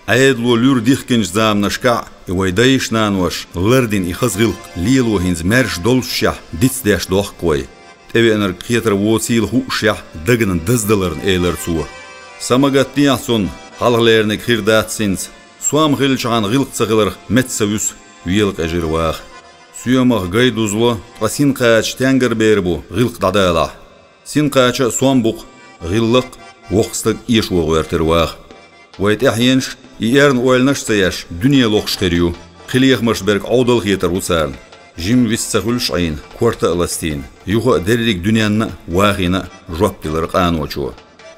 Ӏедало луьра дихкинчу заманашкахь а, и вайн дайша-наноша лардина и хаза гӀиллакх лело хӀинца маьрша доллушехь дицдеш дохку вай. ТӀевеанарг кхетар воцийла хуушехь, дагна даздаларна», — элара цо. «Са ма гатдехьа цунна, хьалха леринарг хир дац хӀинца. Сом хилчахьана гӀиллакх ца хиларх меца ца вуьсу», — велакъежира ваха. «Соьмах гай дузло, ткъа синкхача тенгар бер бу гӀиллакх дӀадалахь». «Синкхача а сом бу-кх, гӀиллакх а», — воккха стаг эшо гӀоьртира ваха. «Вай тӀаьхьенаш и эрна ойланаш а ца еш, дуьне лохуш хир ю. Кхин лехамаш берг Ӏовдал хетар ву царна». Жимма вист ца хуьлуш Ӏийна, корта а ластийна, юха а дерриг дуьненна а, вахийна а жоп делира къаночо.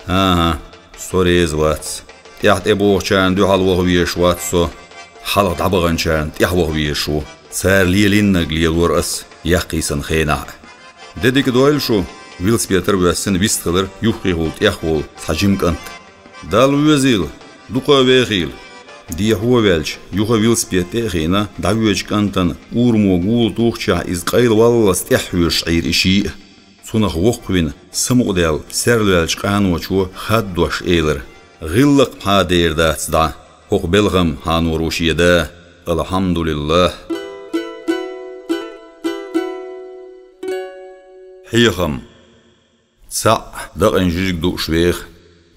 «ХӀан-хӀа, со реза вац. ТӀаьхьа тӀебогӀучарна дуьхьал ваха везаш вац со. Хьалха дӀабаханчарна тӀаьхьа ваха везаш ву. Цара лелийнарг лелора ас, яккхийсан хенахь а». «Де дика дойла шу», — велосипедара воьссина вистхилира юххехула тӀехволу цхьа жима кӀант. «Далла везийла, дукха а вехийла». Дехьо а ваьлча, юха велосипед тӀа а хиъна, дӀавоьдучу кӀантана урамо гула тухучехь, иза къайлаваллалц тӀаьхьа хьоьжуш Ӏийра и шиъ. Цунах воккхавина, самукъадаьлла, серлаваьллачу къаночо хаддош элира: «ГӀиллакх-м хьан дер дац дӀа, хӀокху белхам хьан нур ву шен да. АлхьамдулиллахӀ». Хьехам. Цхьаъ дакъин жижиг дууш веха,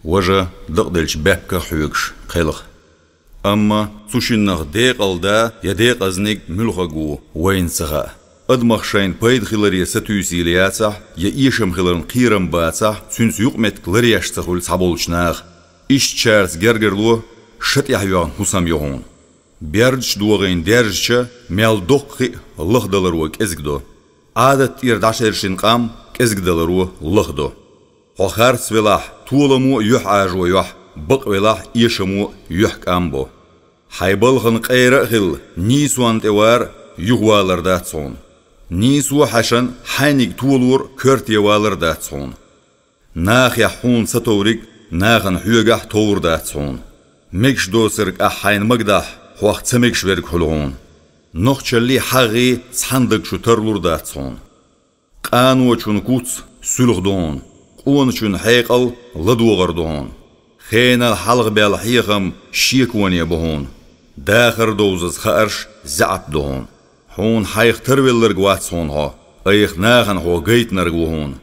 важа дакъаделлачу баьпках хьоьгуш кхелха. Амма цу шиннах декъала да я декъазниг муьлхарг ву, вайна ца хаьа. Адамах шайна пайда хиларе сатуьйсийла яцахь, я эшам хиларна кхерам бацахь, цуьнца юкъаметтиг ларъеш ца хуьлу цхьаболчу наха. Ишттачаьрца гергарло ша тӀехь йоьгӀна хӀусам ю хьуна. Бердаш догӀийна даьржича, мел доккха хиъ лахдаларо кӀезиг до. Ӏадат тӀера дӀашершина къам кӀезиг даларо лахдо. Хьо харц велахь, толамо а юьхьӀажо йохь, бакъ велахь, эшамо а юьхь кӀам бо. Хьайн балхана къера а хилла, нийсонна тӀе вар а юхавалар дац хьуна. Нийсо а хьаьшна, хьайниг толор а коьрте валар дац хьуна. Нахехь хьуна ца товриг нахана хьоьгахь а товр дац хьуна. Мегаш доцург ахь хьайна магадахь, хьох ца мегаш верг хуьлу хьуна. Нохчаллий, хьагӀий цхьана даг шу тарлур дац хьуна. Къаночун куц суьлхьа ду хьуна, къоначун хьекъал ладогӀар ду хьуна. Хенал хьалха баьлла хьехам шеконе бу хьуна. Дахар довзаза хаарш заьӀап ду хьуна. Хьуна хьайх тарвелларг вац хьуна хьо, айхьа нахана хьо гайтинарг ву хьуна.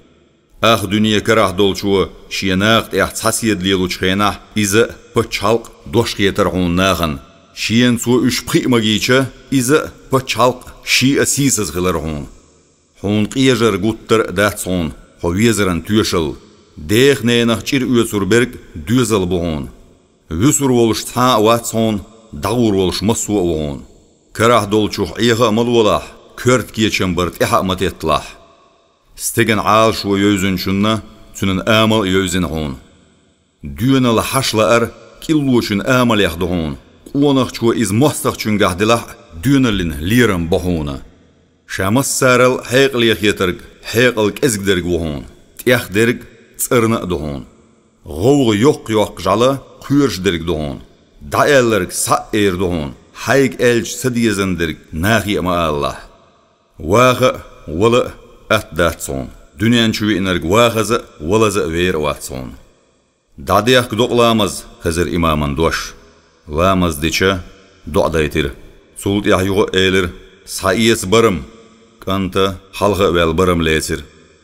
Ах дуьне карахь долчо шен накха тӀехь цхьа седа лелочу хенахь, иза а, пачхьалкх а дош хетара хьуна нахана. Шена цо уьш пхиъ магийча, иза а, пачхьалкх а шиъ а сийсаза хилара хьуна. Хьуна къежар, гуттар а дац хьуна, хьо везаран тоьшалла. Деха ненах чӀир оьцур берг доьзал бу хьуна. Вуьсур волуш цхьа а вац хьуна, дӀагӀур волуш массо а ву хьуна. Карахь долчух Ӏеха а ма лолахь, коьрта кечам бар тӀаьхьа а ма тетталахь. Стеган Ӏалашо евзинчунна цуьнан амал а евзина хьуна. Доьналла хьаш лаар кӀиллочун амалех ду хьуна. Къонахчо иза мостагӀчуьнгахь делахь а, доьналлин лерам бо хьуна. Ша массарал хьекъале хетарг хьекъал кӀезиг дерг ву хьуна, тӀех дерг цӀарна а ду хьуна. ГӀовгӀа йоккха-йоккха жӀала кхоьруш дерг ду хьуна. ДӀааьлларг схьа а эр ду хьуна, хьайга аьлча ца дезан дерг нахе а ма алалахь. Ваха а, вала а атта дац хьуна. Дуьнен чу виънарг вахаза а, валаза а вер а вац хьуна. «ДӀадехка докъа ламаз», — хезира имаман дош. Ламаз дича, доӀа дайтира. Цул тӀаьхьа юха а элира: «Схьаэца барам». КӀанта хьалха а ваьлла барам лецира.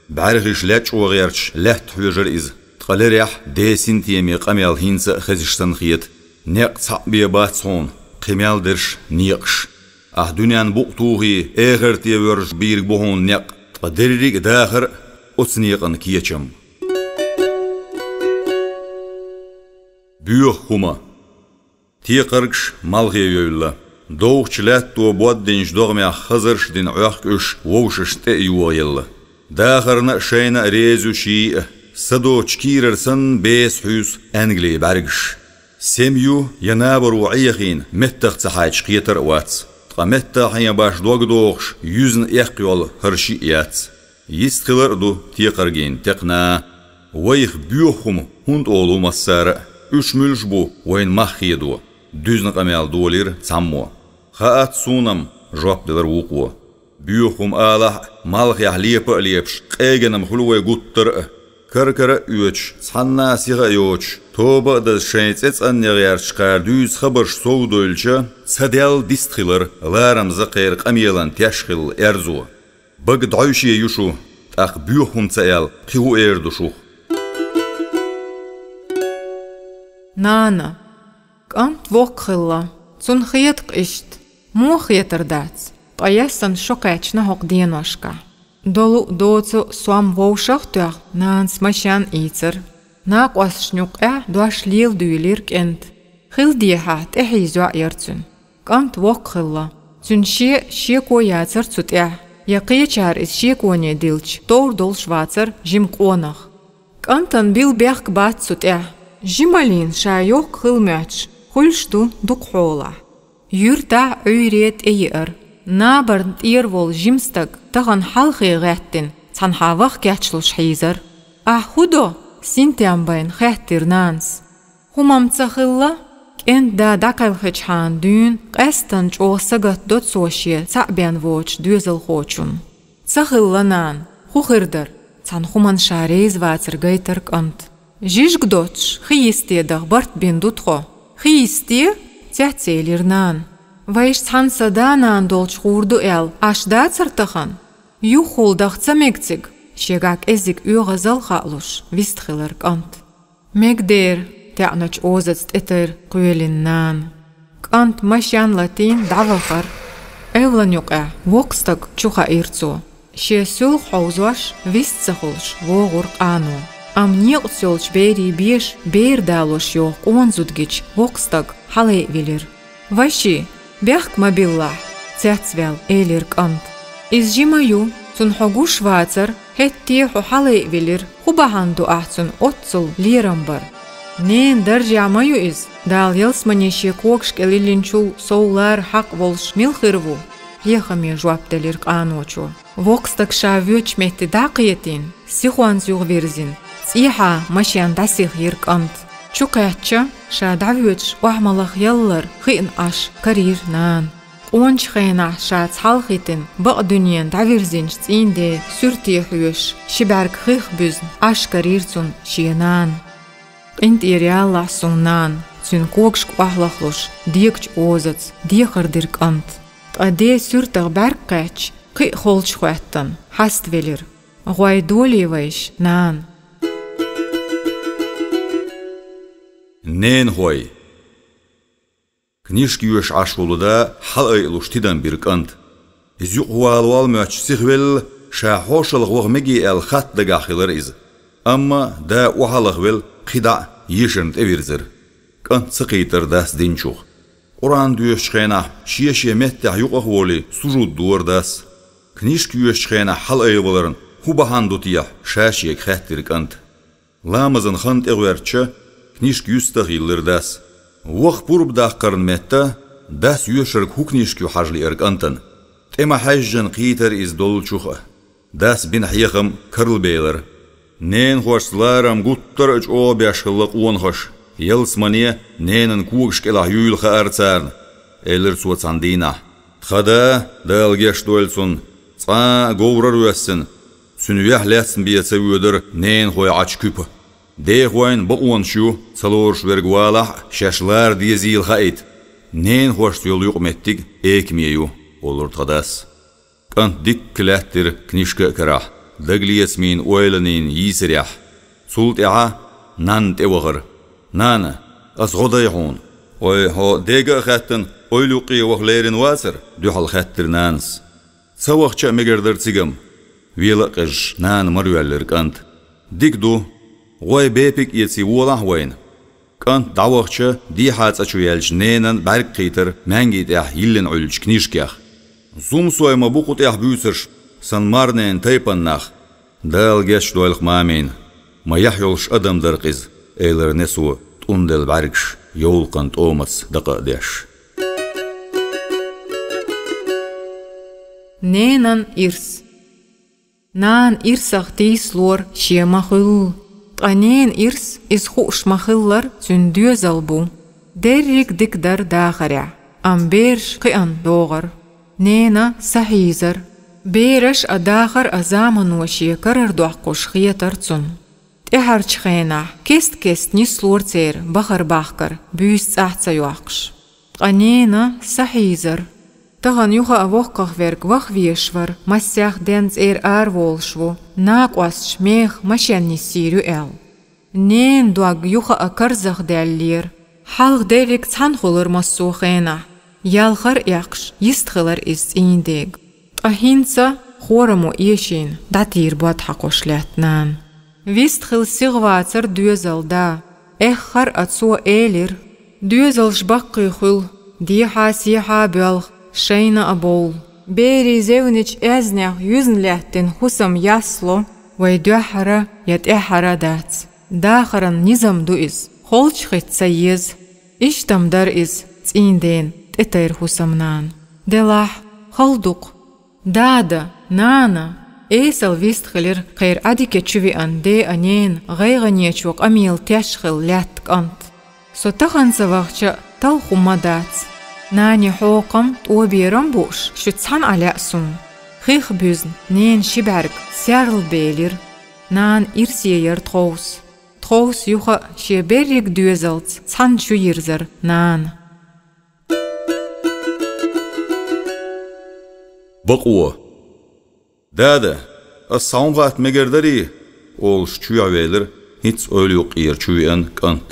БӀаьрхиш лечкъо гӀерташ лаьтта хьоьжира иза. Ткъа лерехь Ден синтеме къамел хӀинца а хезаш санна хета. Некъ цхьаъ бен бац хьуна, кхин мел дерш некъаш. Ахь дуьненна букъ тухий, эхарте воьрзуш бийриг бу хьуна некъ, ткъа дерриг а дахар а оцу некъан кечам. Боьха хӀума. Текхаргаш малхе йевлла. Довхачу лаьтто боддинчу догӀмех хазарш а дина Ӏохку уьш вовшашна тӀе а йогӀаелла. Дахарна а, шайна а реза ю шиъ а, са доцучу кийрара санна беса хьуьйсу Ангали бӀаьргаш. Сема ю я набаро Ӏехийна меттах ца хьайча кхетар а вац, ткъа меттаххьен баш дог дохуш, юьзна эккха йолу хӀара шиъ яц. Йистхилар а ду текхаргийна текхна. Вайх боьха хӀума хӀунда олу массара а? Уьш муьлш бу, вайна мах хедо? Дуьзна къамел долийра цхьаммо. Хаьац суна-м, жоп делира вукхо. Боьха хӀума алахь а, малхехь лепа а лепаш, къегина-м хуьлу вай гуттар а. Кара-кара а оьцуш, цхьанна а сиха а йоцуш, тоба а даза шайн цӀе цӀанъян гӀерташ кхара дуьйцу хабарш совдойлча, ца даьлла дистхилар, ларамза кхеран къамелан теш хилла аьрзо. Бага дӀовше ю шу, тӀаккха боьха хӀума ца аьлла, кхин хӀун эр ду шух? Нана. КӀант воккха хилла. Цунна хета-кх иштта. Муха хетар дац? Ткъа яссана шо кхаьчна хӀокху деношкахь. Долу а, доцу а сом вовшах а тоьхна, нанас машен ийцира. Накъосташна юккъехь дош леладуьйлира кӀентан. Хила дехьа, тӀехьийза йоӀ яра цуьнан. КӀант воккха хилла. Цуьнан шен а шеко яцара цу тӀехь, я кхечара иза шеконе дилча, товр долуш вацара жима къонах. КӀантана билла бехк бац цу тӀехь. Жималлина ша йоккха хила моьттуш, хуьлуш ду дукха хьолахь. Юьртахь Ӏуьйре тӀееара. Набарна тӀера волу жима стаг тахана хьалхе гӀеттина, цхьанхьа ваха кечлуш хьийзара. «Ахь хӀун до?» — синтем байна хаьттира нанас. «ХӀума-м ца хилла, КӀентан да дӀакхелхичхьана дуьйна, къаьстина чӀогӀа сагатдо цо шен цхьаъ бен воцучу доьзалхочунна. «Ца хилла, нана, хӀун хир дара?» — цхьана хӀуманна ша реза вацар гайтира кӀанта. «Жижиг доцуш, хи йисте даха барт бина ду тхо». «Хи йисте?» — цецъелира нана. «Вайша цхьана сан да-нана долчу хуур ду аьлла, Ӏаш дацара тахана?» «Юххехула даха ца мега цига», — шегахь кӀеззиг оьгӀазалла хаалуш, вистхилира кӀант. «Мегадера», — таьӀначу озаца тӀетайра кхоьлина нана. КӀант машен латийна дӀавахара. Эвлан юкъехь воккха стаг чу хаийра цо. Шен суьлхьа хьовзош, вист ца хуьлуш, вогӀура къано. Амма некъаца йолчу берийн беша бер далош йогӀу къона зуда гича, воккха стаг хьалаайвелира. «Ваши, бехк ма биллахь», — цецваьлла элира кӀанта. «Иза жима ю, цунна хьо гуш вацара, хӀетте хьо хьалаайвелира, хӀун бахьана ду ахь цунна оццул лерам бар?» «Ненан даржехь ма ю иза, Дала ялсамане шен когаш кӀел йиллинчул сов лара хьакъ волуш мила хир ву?» — хьехаме жоп делира къаночо. Воккха стаг ша воьдучу метте дӀакхетийна, сихонца юхавирзина, цӀехьа машен дӀасихира кӀант. Чукхаьчча, ша дӀавоьдуш охьа ма лахъяллара хиъна Ӏаш карийра нана. Къоначу хенахь ша цхьалхийтина бакъдуьненна дӀавирзинчу цӀийнан ден суьрте хьоьжуш, ши бӀаьрг хих буьзна Ӏаш карийра цунна шен нана. «КъинтӀера ялалахь суна, нана», — цуьнан когашка охьалахлуш, дегачу озаца дехар дира кӀанта. Ткъа ден суьртах бӀаьрг кхаьчча, кхин а холчухӀоьттина, хьаставелира. «ГӀой долий вайша, нана?» Ненахой. Книжка йоьшуш Ӏаш волу да хьалаайалуш тидам бира кӀанта. Иза юкъавалавала моьттуш сихвелла, ша хьошалгӀа ваха мегий аьлла хатта дагахь хилира иза. Амма да охьалахвелла, кхидӀа а ешарна тӀевирзира. КӀант ца кхийтира дас динчух. Къуръан доьшучу хенахь шен-шен меттехь юкъах а волий, сужуд дора дас. Книжка йоьшучу хенахь хьалаайваларна хӀун бахьана ду техьа, ша шега хаьттира кӀанта. Ламазан хан тӀегӀоьртича, книжка юьстах йиллира дас. Ваха пурба даккхарна метта, дас йоьшург хӀун книжка ю хьажа лиира кӀантана. ТӀе ма-хьаьжжина кхийтира иза доллучух а. Дас бина хьехам карлабелира. «Ненахошца ларам гуттар а чӀогӀа беш хилла къонахаша. Ялсамане ненан когаш кӀелахь юйла хаьара царна», — элира цо цхьана дийнахь. Тхан да, Дала гечдойла цунна, цкъа а говрара воьссина, цуьнан юьхь лаьцна бен ца воьдура ненахой Ӏачу куьпа. «Дехойн бакъонаш ю, ца лоруш верг валахь а, шаьш лара дезийла хаийта. Ненахошца йолу юкъаметтиг экаме ю», — олура тхан дас. КӀант дикка лаьттира книжка а карахь, дагалецамийн ойланийн йийсарехь. Цул тӀаьхьа нанна тӀевахара. «Нана, ас гӀо дай хьуна?» «Ой, хьо дега а хаьттина, ойла юккъе ваха лерина вацара?» — дуьхьал хаьттира нанас. «Ца вахча а мегар дара цигам». Вела а къежаш, нана марйоьллира кӀанта. «Дика ду, гӀой бепиг а эций, волахь вайна». КӀант дӀавахча, дехьа цӀа чу яьлча, ненан бӀаьрг кхийтира маьнги тӀехь йиллина Ӏуьллучу книжкех. «Зумсой ма бу кху тӀехь буьйцурш, сан марненан тайпана нах». «Дала гечдойла-кх мамина, ма яхь йолуш адам дара-кх иза», — элира несо, тӀунделла бӀаьргаш йовлакхан тӀомаца дакъа а деш. Ненан ирс. Нана ирсах тийсалора шен ма хуьллу. Ткъа ненан ирс, иза хууш ма-хиллара, цуьнан доьзал бу. Дерриг дика дара дахарехь, амма бераш кхиъна догӀура. Нена сахьийзара. Бераш а, дахар а замано шен карара доккхуш хетара цунна. ТӀаьхьарчу хенахь кест-кеста нислора церан бахар-бахкар, буьйса цӀахь ца йоккхуш. Ткъа нена сахьийзара. Тахана юха а воккхах верг ваха везаш вара, массех ден цӀера араволуш ву, накъосташ меха машен ниссийр ю аьлла. Ненан дог юха а карзахдаьллера. Хьалха дерриг цхьаьна хуьлура массо а хенахь. Ялхар а эккхаш, йистхилира иза цӀийнан дега. Ткъа хӀинца, хорамо эшийна, дӀатийра бод хьакхуш лаьтта нана. Вистхила сиха вацара доьзалан да. Эххар а цо элира: «Доьзалш баккхий хуьлу, дехьа-сехьа а боьлху, шайна а бовла. Берийн зевничу аьзнех юьзна лаьттина хӀусам ясло, вай дуьххьара я тӀаьххьара а дац. Дахаран низам ду иза, холчухӀитта ца еза». Иштта-м дара иза, цӀийнан дена тӀетайра хӀусамнана. Делахь, хала ду-кх. «Дада, нана!» Эсала вистхилира кхеран Ӏадика чу веана ден а, ненан а гӀайгӀанечо къамел теш хилла лаьтта кӀант. «Со тахана ца вахча а, талхо ма дац. Нани хьокхам, тӀоберам бууш, шуьца цхьаьна Ӏа лаьа суна. Хих буьзна, нена ши бӀарг, серла белира. Нана ирсе яра тховса. Тховса юха а шен берриг доьзалца цхьаьна чу йирзара нана. Бакъо. «Дада, ас схьа хӀума хатта мегар дарий?» — олуш чоьхьа велира хӀинцца ойла юккъера чу веана кӀант.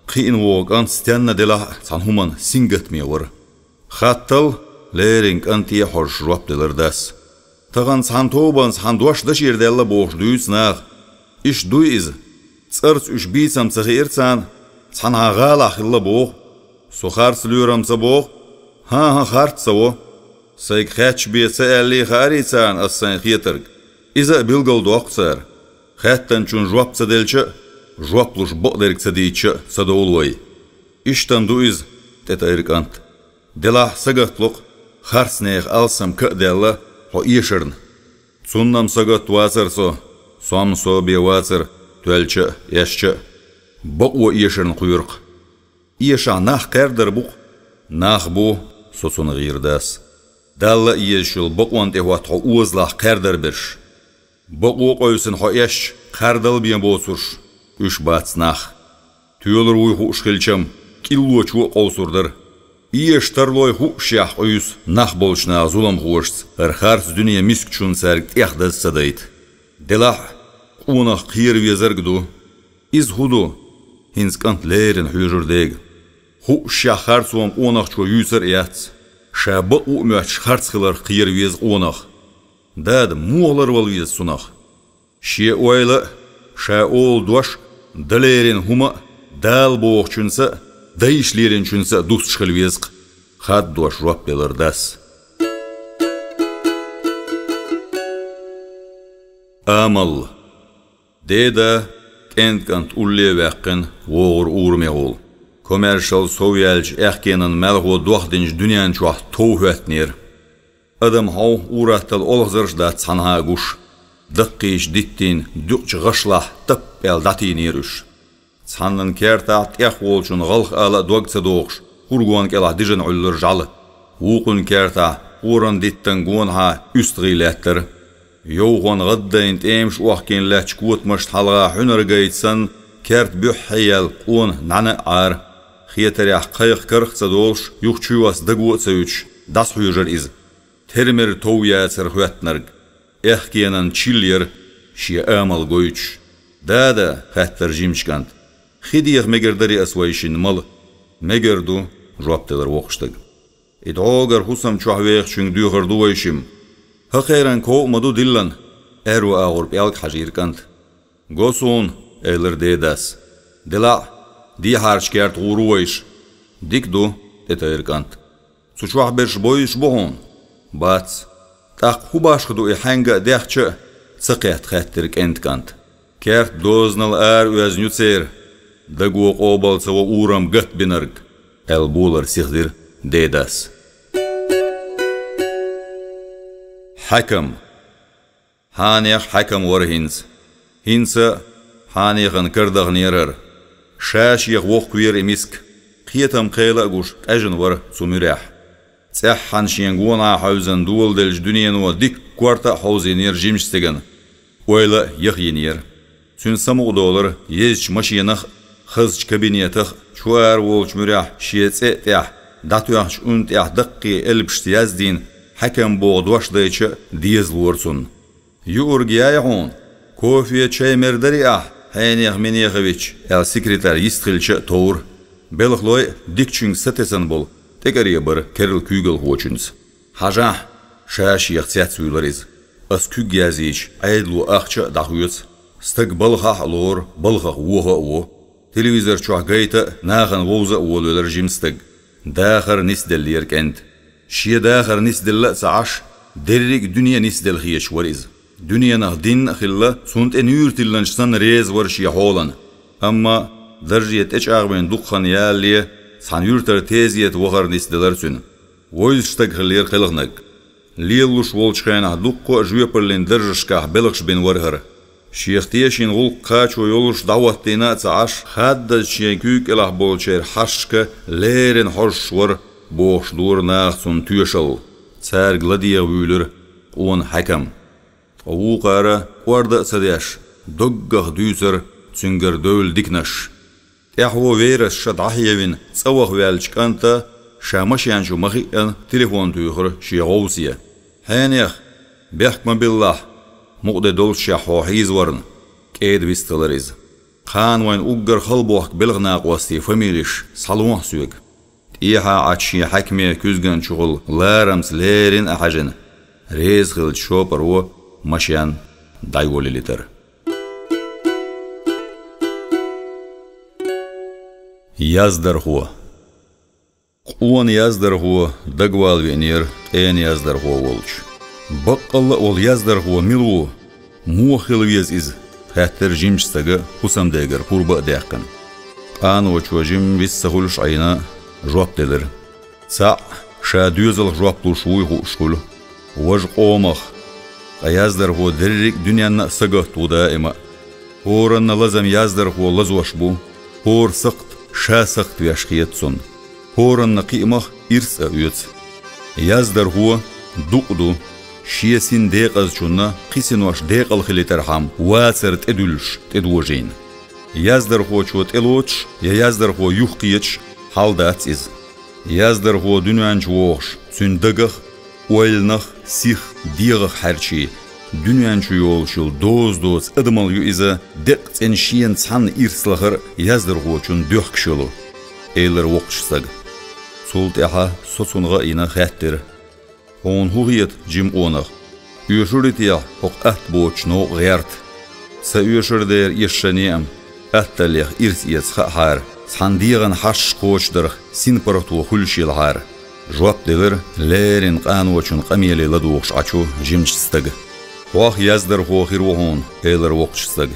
Кхиъна вогӀу кӀант стенна делахь а цхьана хӀуманна сингаттаме вара. «Хаттал», — леррина кӀанте хьожуш жоп делара дас. «Тахана цхьана тобанца хьан дош дашера даьлла бохуш дуьйцу наха. Иштта дуй иза. ЦӀарца уьш бийцам ца хиира царна, цхьана хьан гӀалахь хилла боху. Со харц лоьрам ца боху? ХӀан-хӀа, харц ца во. Сайга хаьтташ бе ца аьллий хаарий царна ас сайн хетарг? Иза а билгалдоккху цара. Хаьттанчунна жоп ца делча а, жоп луш бакъдерг ца дийча а ца довлу вай». «Иштта-м ду иза», — тӀетайра кӀант. «Делахь сагатло-кх, харцнехан алсам ка а даьлла хьо эшарна». «Цунна-м сагатта вацара со, сом-м со бен вацара, тоьлча а, эшча а. Бакъо эшарна кхоьру-кх». «Эшахь нах кхаьрдар бу-кх». «Нах бу», — соцунгӀийра дас. «Далла а езаш йолу бакъонан тӀе хӀотта хьо озалахь кхаьрдар берш. Бакъо а къевсина хьо эшча, кхардала бен боцурш уьш бац нах. Тоьлур вуй хууш хилча-м, кӀиллочо а къовсур дара. Эшан тарлой хуъушехь къуьйсу нах болчу наха зуламхошца, хӀара харц дуьне мискачунна цаьрга тӀех даза ца дайта. Делахь а, къонах кхера везарг а ду». «Иза хӀун ду?» — хӀинца кӀант леррина хьоьжура дега. «Хуъушехь харцо-м къонахчо юьйцур а яц. Ша бакъо а моьттуш харц хиларх кхера веза къонах». «Дада, муха ларвала веза цунах?» «Шен ойла а, ша олу дош а, дан лерина хӀума а Дала бохучуьнца а, дайша леринчуьнца а дустуш хила веза-кх», — хаддош жоп делара дас. Амал. Деда, кӀентан кӀант улле а ваьккхина, вогӀура урамехула. Комаьршалла сов яьлча, аьхкенан маьлхо дохдинчу дуьнен чохь тов хӀоьттинера. Адам хьовха, ур-атталла олхазарш а дац цхьанхьа а гуш. Даккхийчу диттийн дуькъачу гӀашлахь тап аьлла дӀатийнера уьш. Цхьаннан кертахь тӀехволчун гӀалх ала а дог ца дохуш, хургонна кӀелахь дижина Ӏуьллура жӀаьла. Вукхун кертахь къоран диттан гонахьа уьстагӀий лаьттара. Йовхонан гӀаддайна тӀемаш охкийна лаьттачу котамашна хьалха хьуьнар гайта санна, керта буьххье яьлла къона нӀаьна а Ӏара. Хетарехь, кхайкха карах а ца долуш, юха чуйоьсса даго а ца юьтуш, дӀасахьоьжура иза. Тера-мера тов яцара хӀоьттинарг. Аьхкенан чилла яра, шен амал гойтуш. «Дада, — хаьттара жимачу кӀанта, — хи деха мегар дарий ас вайшинна мала?» «Мегар ду», — жоп делара воккхачу стага. «И дӀогара хӀусам чохь вехачуьнга доьхур ду вайшимма. ХӀокхеран ков а ма ду диллина», — аьрру агӀор пӀелг хьажийра кӀанта. «Го суна», — элира дедас. «Делахь а, дехьарчу керта гӀур ву вайша». «Дика ду», — тӀетайра кӀанта. «Цу чохь берш бовзуш бу хьуна?» «Бац». «ТӀаккха хӀун башха ду и хьаьнга а дехча а?» — ца кхетта хаьттира кӀентан кӀанта. «Керта дозанал ара оьзна ю церан, даго къобал ца во урам гатбинарг», — аьлла болар сихдира дедас. Хьаькам. Хьанех хьаькам вара хӀинца. ХӀинца хьанехана карадаханера хӀара. Ша-шех вохкавера и миска. Кхетам кхела а гуш, къежна вара цу муьрехь. ЦӀеххьана шен гонахьа хьаьвзина доладеллачу дуьнено дикка корта а хьовзийнера жимачу стеган. Ойла а яхйинера. Цуьнан самукъадолара езачу машенах а, хазачу кабинетах а, чу-ара волчу муьрехь шен цӀе а тӀехь, дӀатоьхначу унна тӀехь даккхий элпашца яздина, хьаькам боху дош дайча а дезалора цунна. «Юург яй хьуна, кофе, чай мер дарий ахь, Хьенех Минехович?» — аьлла, секретарь йистхилча а товра. Белхалой а дикачуьнга сатесна болу тӀекӀаре бара керла куьйгалхочуьнца. «Хьажахь, ша-шех», — цецвуьйлура иза. «Ас куьг язйича, Ӏедало ахча а дӀахоьцу. Стаг балхахь а лору, балхах воха а во. Телевизор чохь гайта а, нахана вовза а волавелира жима стаг». Дахар нисделлера кӀентан. Шен дахар нисделла а ца Ӏаш, дерриг а дуьне нисделла хеташ вара иза. Дуьненах динна а хилла, цунна тӀе нуьйр тилланча санна реза вара шен хьолана. Амма дарже тӀечӀагӀвина дукха хан ялале, цхьана юьртара тезета вахар нисделира цуьнан. Вевзаш стаг хиллера кхелхинарг. Лелалуш волчу хенахь дуккха а жоьпаллин даржашкахь белхаш бина вара хӀара. Шех тешийна гӀуллакх кхачо йолуш дӀахӀоттийна а ца Ӏаш, хаддаза шен куьйга кӀелахь болчеран хьашташка леррина хьожуш вара, бохуш дора наха цунна тоьшалла. Цаьрга ладегӀа вуьйлира къона хьаькам. Ткъа вукхара, кӀорда а ца деш, доггах дуьйцура цуьнгара девлла диканаш. ТӀаьхьо верас ша дӀахьевина, цӀа ваха ваьллачу кӀанта ша машен чу ма-хиъна телефон туьйхира шен гӀовсе. «Хьенех, бехк ма биллахь, мукъа де доллушехь хьо хьийзаварна», — кӀеда вистхилира иза. «Кхана вайна уггар хала бохку белхан накъостийн фамилеш схьалохьа соьга». ТӀехьа Ӏачу шен хьаькаме куьзган чухула ларамца леррина а хьаьжина, реза хиллачу шопаро машен дӀайолаелира. Яздархо. Къона яздархо дагавала веанера къена яздархо волчу. Баккъалла а волу яздархо мила ву? Муха хила веза иза? — хаьттира жимачу стага хӀусамдегара пурба а даьккхина. Къаночо жимма вист ца хуьлуш Ӏийна жоп делира. Цхьаъ, ша доьзалх жоп луш вуй хууш хуьлу. Важа къомах. Ткъа яздархо дерриг а дуьненна а сагатта ву даима а. ХӀоранна лазам яздархо лазош бу, хӀора сакхт ша сакхт веш хета цунна. ХӀоранна кхиамах ирс а оьцу. Яздархо дукъ ду, шен син декъазчунна кхин синош декъалхилийтархьама вацар тӀедуьллуш тӀедожийна. Яздархочо тӀелоцуш я яздархо юхакхеташ хьал дац иза. Яздархо дуьнен чу вогӀуш, цуьнан дагах а, ойланах а, сих а, дегӀах а хьаьрчий, дуьнен чу йолуш йолу доза доцу адамалла ю иза, деккъа цӀена шена цхьанна ирс лахар а яздархочунна доьхкуш йолу, — элира воккхачу стага. Цул тӀаьхьа со цунна гӀа а йина хаьттира: «Хьуна хӀун хета, жима къонах? Оьшур ю техьа хӀокху атта боцучу новкъа гӀерта? Ца оьшура дера эшшане а, атталлех ирс эца хаахьара, цхьана дегӀан хьашт кхочушдарх синпаргӀато хуьлуш елахьара», — жоп делира леррина къаночун къамеле ладугӀуш Ӏачу жимачу стага. «Хьох яздархо хир ву хьуна», — элира воккхачу стага.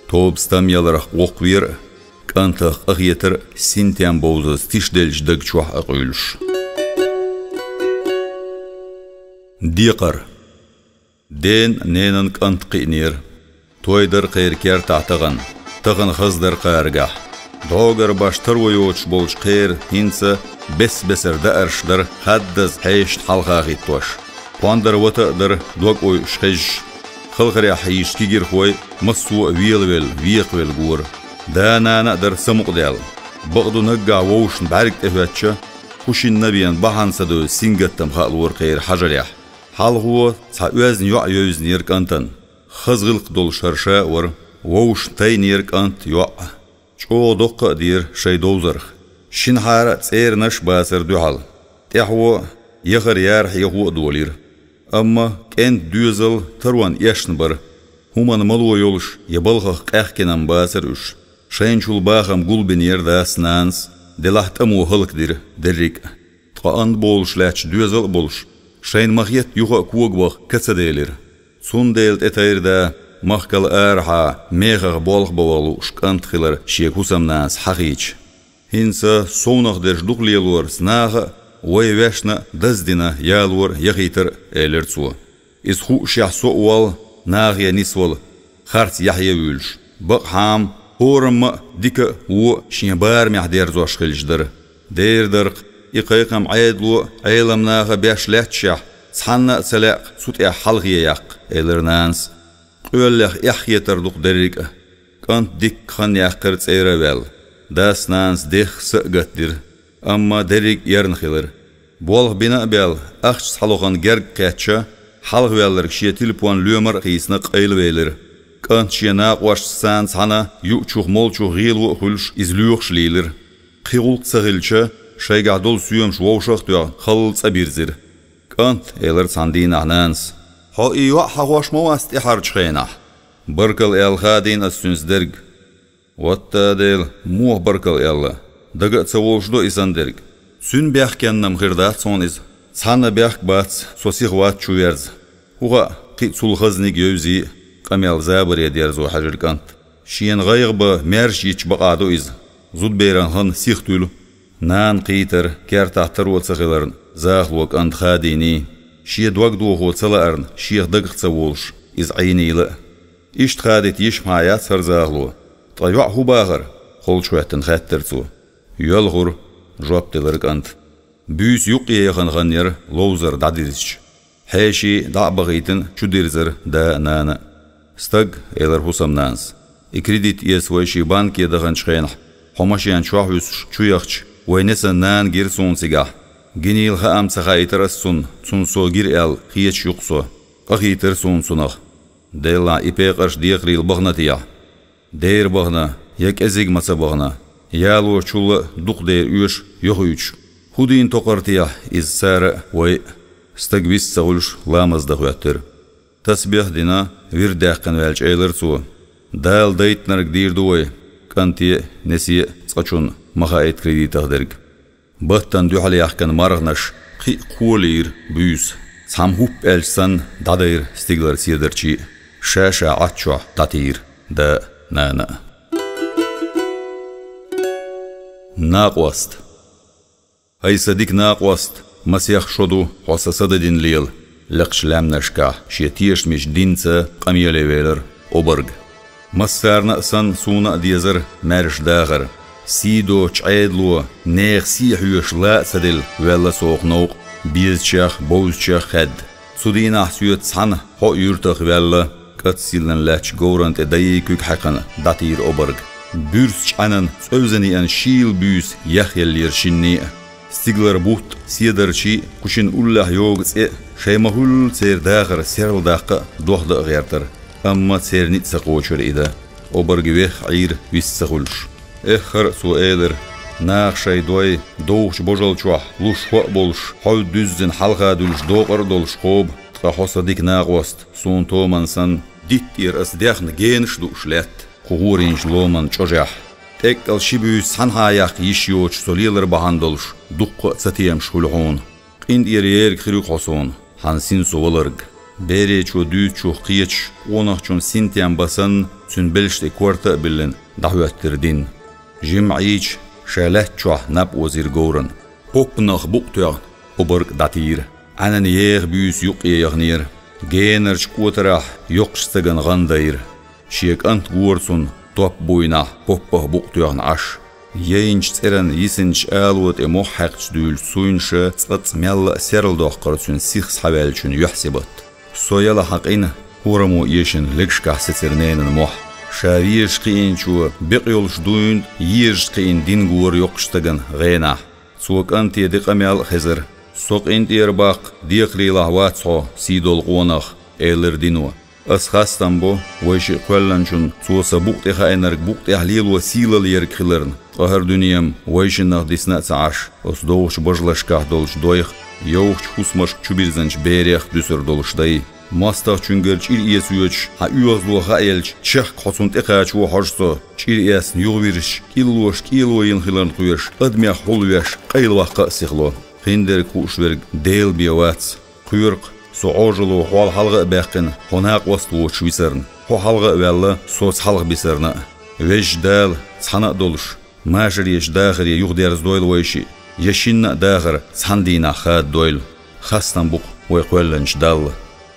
Тоба стам яларх воккхавера а, кӀантах къахетар а синтем бовзаза тишделлачу даг чохь а къуьйлуш. Декхар. Ден а, ненан а кӀант кхиънера. Той дара кхеран кертахь тахана, тахана хаза дара кхаргахь. ДӀогара баш таро йоцуш болчу кхеран хӀинца бес-бесара даарш дара хаддаза хьешашна хьалха хӀиттош. Кхондара вата а дара дог ойуш хезаш. Халхарехь хьийзаш кегийрхой массо а велавелла, векхавелла гора. Да-нана а дара самукъадаьлла. Бакъду, наггахь вовшашна бӀаьрг тӀехӀоьттича, хӀун шинна а бен бахьана ца девза сингаттам хаалора кхеран хьажарехь. Хьалхо цхьа оьзна йоӀ евзинера кӀантана. Хаза гӀиллакх долуш хӀара ша а вара, вовшашна тайнера кӀант, йоӀ. ЧӀогӀа доккха а дера шайн довзарх. Шинхьара а цӀеранаш а бацара дуьхьал. ТӀаьхьо а, яхар яра хьехо а долийра. Амма кӀентан доьзал тарон эшна бара. ХӀуманна мало йолуш я балхах къаьхкина-м бацара уьш. Шайначул бахам гулбинера дас-нанас, делахь тӀамо хӀаллакдира дерриг а. Ткъа ан болуш лаьтташ доьзал а болуш, шайна ма-хетта юха а кога ваха ка ца делира. Цундела тӀетайра да, махкал арахьа мехах болх бан ваха лууш кӀант хилар шега хӀусамнанас хьахийча. ХӀинца совнах дерш дукха лелорца наха а, вай вешна а даздина ялор а, яхийтар а, — элира цо. Иза хуушехь со а воллу, нахе нисвала, харц яхье а вуьйлуш. Бакъахьа-м хӀорамма а дика а, вон а шен барамехь дерзош хилча дара. Дера дара-кх, и кхайкхам Ӏедало а, Ӏелам наха а беш лаьтташехь, цхьанна а ца лаьа-кх цу тӀехь хьалхе яккха, — элира нанас. Къоьллех эхь хетар ду-кх дерриг а. КӀант дикка хан яьккхира цӀера а ваьлла. Дас-нанас дехха са а гатдира. Амма дерриг а эрна хилира. Болх бина а баьлла, ахча схьалохана герга кхеттача, хьалхаваьлларг шен телепон лоьмар а хийцина, къайлавелира. КӀант шен накъосташца цхьана юучух-молчух гӀело а хуьлуш, иза лоьхуш лийлира. Кхин гӀуллакх ца хилча, шайгахь долу соьмаш вовшах а тоьхна, халла цӀа бирзира. «КӀант, — элира цхьана дийнахь нанас, — хьо и йоӀ хьахош ма вац тӀаьхьарчу хенахь?» «Баркалла аьлла хадийна ас цуьнца дерг». «Ватта Дела, муха баркалла аьлла? Дага а ца волуш до и санна дерг». «Цуьнан бехкенна-м хир дац хьуна иза. Цхьанна бехк бац, со сиха вац чу верза. ХӀун хаьа, кхин а цул хазаниг евзий а», — къамел забаре дерзо хьаьжира кӀант. «Шена гӀайгӀа бан маьрша йитча бакъахь ду иза. Зудаберан хан сиха туьлу». Нана кхийтар, кертахь таро ца хиларна, захало кӀант хадийний, шен дог дохо ца лаарна, шех дагах ца волуш, иза Ӏийнийла а. Иштта хадийта йиш ма яц хӀара захало. Ткъа йоӀ хӀун бахар? ХолчахӀоьттина хаьттира цо. Йоьлхура, жоп делира кӀанта. Буьйса юккъе яхана хиннаяр ловзар дӀадирзича. Хьеший дӀа а бахийтина чудирзара да а, нана а. Стаг, элира хӀусамнанас, и кредит эца вайший банке даханчу хенахь, хьо машен чохь а вуьсуш чу яхча, вай несан нана гира суна цигахь. Гинийла хаам ца хаийтира ас цунна, цунна со гира аьлла, хеташ ю-кх со. Къахийтира суна цунах. Деллахь, и пекъарш декхарийла бахана техьа? Дера бахана, я кӀезиг ма ца бахана, ялочул а дукха дера оьшу йохуьйтуш. ХӀун дийна токхар техьа иза цара а, вай а? Стаг вист ца хуьлуш, ламаз дан хӀоьттира. Тасбихь а дина, вирд даьккхина ваьлча, элира цо: «Дала дайтинарг дийр ду вай, кӀанте а, несе а цкъачунна ма хаийта кредитах дерг». Баттана дуьхьал яьхкина марханаш кхин а кхолийра буьйса. Цхьамма хӀуп аьлча санна, дӀадайра стигалара седарчий а, ша-ша Ӏад чохь дӀатийра да а, нана а. Накъост. ХӀай сан дика накъост, масех шо ду хьо сан са дадина лела, лекхачу лаьмнашкахь шен тешамчу динца къамеле велира обарг. Массарна а санна, суна а дезара маьрша дахар. Сий доцучу Ӏедало, нехан сий хьоьжуш ла а ца делла, ваьлла со хӀокху новкъа, безачех, бовзачех хаьдда. Цу дийнахь соьца цхьаьна хьо а юьртах ваьлла, кӀац силлина лаьттачу говран тӀе дайи куьг хьаькхина дӀатийра обарг. Буьрса чӀаьнан цӀевзан еана шийла буьйса яхъеллера шинна а. Стигалара бутт а, седарчий а, кху шина уллехь йогу цӀе а, шайн ма-хуьллу церан дахар серладаккха а, дохда а гӀертара. Амма церан ницкъ ца кхочура и дан. Обарг веха Ӏийра вист ца хуьлуш. Эххар а цо элира: «Наха шайн дой, довхачу божал чохь луш хӀоъ болуш, хьовда дуьззина хьалха дуьллуш докъар а долуш кхоба, ткъа хьо сан дика накъост, суна томан санна, дитта тӀера ас дехна генаш а дууш лаьтта кху гӀорийначу ломан чӀожехь. ТӀеккъал ши буьйса цхьаьнахьа яккха йиш йоцуш со лелар бахьана долуш, дуккха а цатемаш хуьлу хьуна. КъинтӀера ерг хир ю-кх хьо суна, хьан син со валарг». Беречо дуьйцучух кхеташ, къонахчун синтем бан санна, цуьнан белшаш тӀе корта а биллина, дӀахӀоьттира дин. Жимма Ӏийча, ша лаьтта чохь наб озийра говран. Поппанах букъ тоьхна, обарг дӀатийра. Ӏаьнан еха буьйса юккъе яханера. Генарчу кӀотарахь йоккхачу стагана гӀан дайра. Шен кӀант гора цунна, топ буйнахь, поппах букъ тоьхна Ӏаш. Яйначу цӀеран йисинчу ало тӀе мох хьаькхча дуьйлучу суйнаша цкъацкъа мелла а серладоккхура цуьнан сиха схьаваьллачун юьхь-сибат. Со яла хьан къина, хӀораммо эшина легашкахь сецира ненан мохь. Ша везаш кхиинчо бекъа йолуш дуйна, езаш кхиина дин гора йоккхачу стагана гӀенахь. Цо кӀанте де къамел а хезара. «Со къинтӀера баккха, декхарийлахь вац хьо, сий долу къонах», — элира дино. «Ас хастам бо вайшиъ кхоьллинчунна, цо сан букъ тӀе хаийнарг букъ тӀехь лело сийлалла ерг хиларна, ткъа хӀара дуьне-м вайшиннах дисна а ца Ӏаш, оцу довхачу бажалашкахь долчу дойх, йовхачу хӀусамашка чубирзинчу берех дуьсур долуш дай. МостагӀчуьнгара чӀир эца воьдуш, хьан оьгӀазло хааелча, чехка хьо цунна тӀекхачо хьожа со, чӀир эцна юхавирзича, кӀиллош кӀело йина хиларна кхоьруш, адамех хьулвеш, къайлаваккха а сихло. Хиндерг хууш верг Дела бен вац. Кхоьру-кх, со Ӏожалло хьол хьалха а баьккхина, хьо накъост воцуш висарна, хьо хьалха а ваьлла, со цхьалха бисарна а. Везачу Дала, цхьаьна а долуш, машаречу дахаре юхадерзадойла вайшиъ, я шинна а дахар цхьана дийнахь хададойла. Хастам бу-кх вай кхоьллинчу Далла».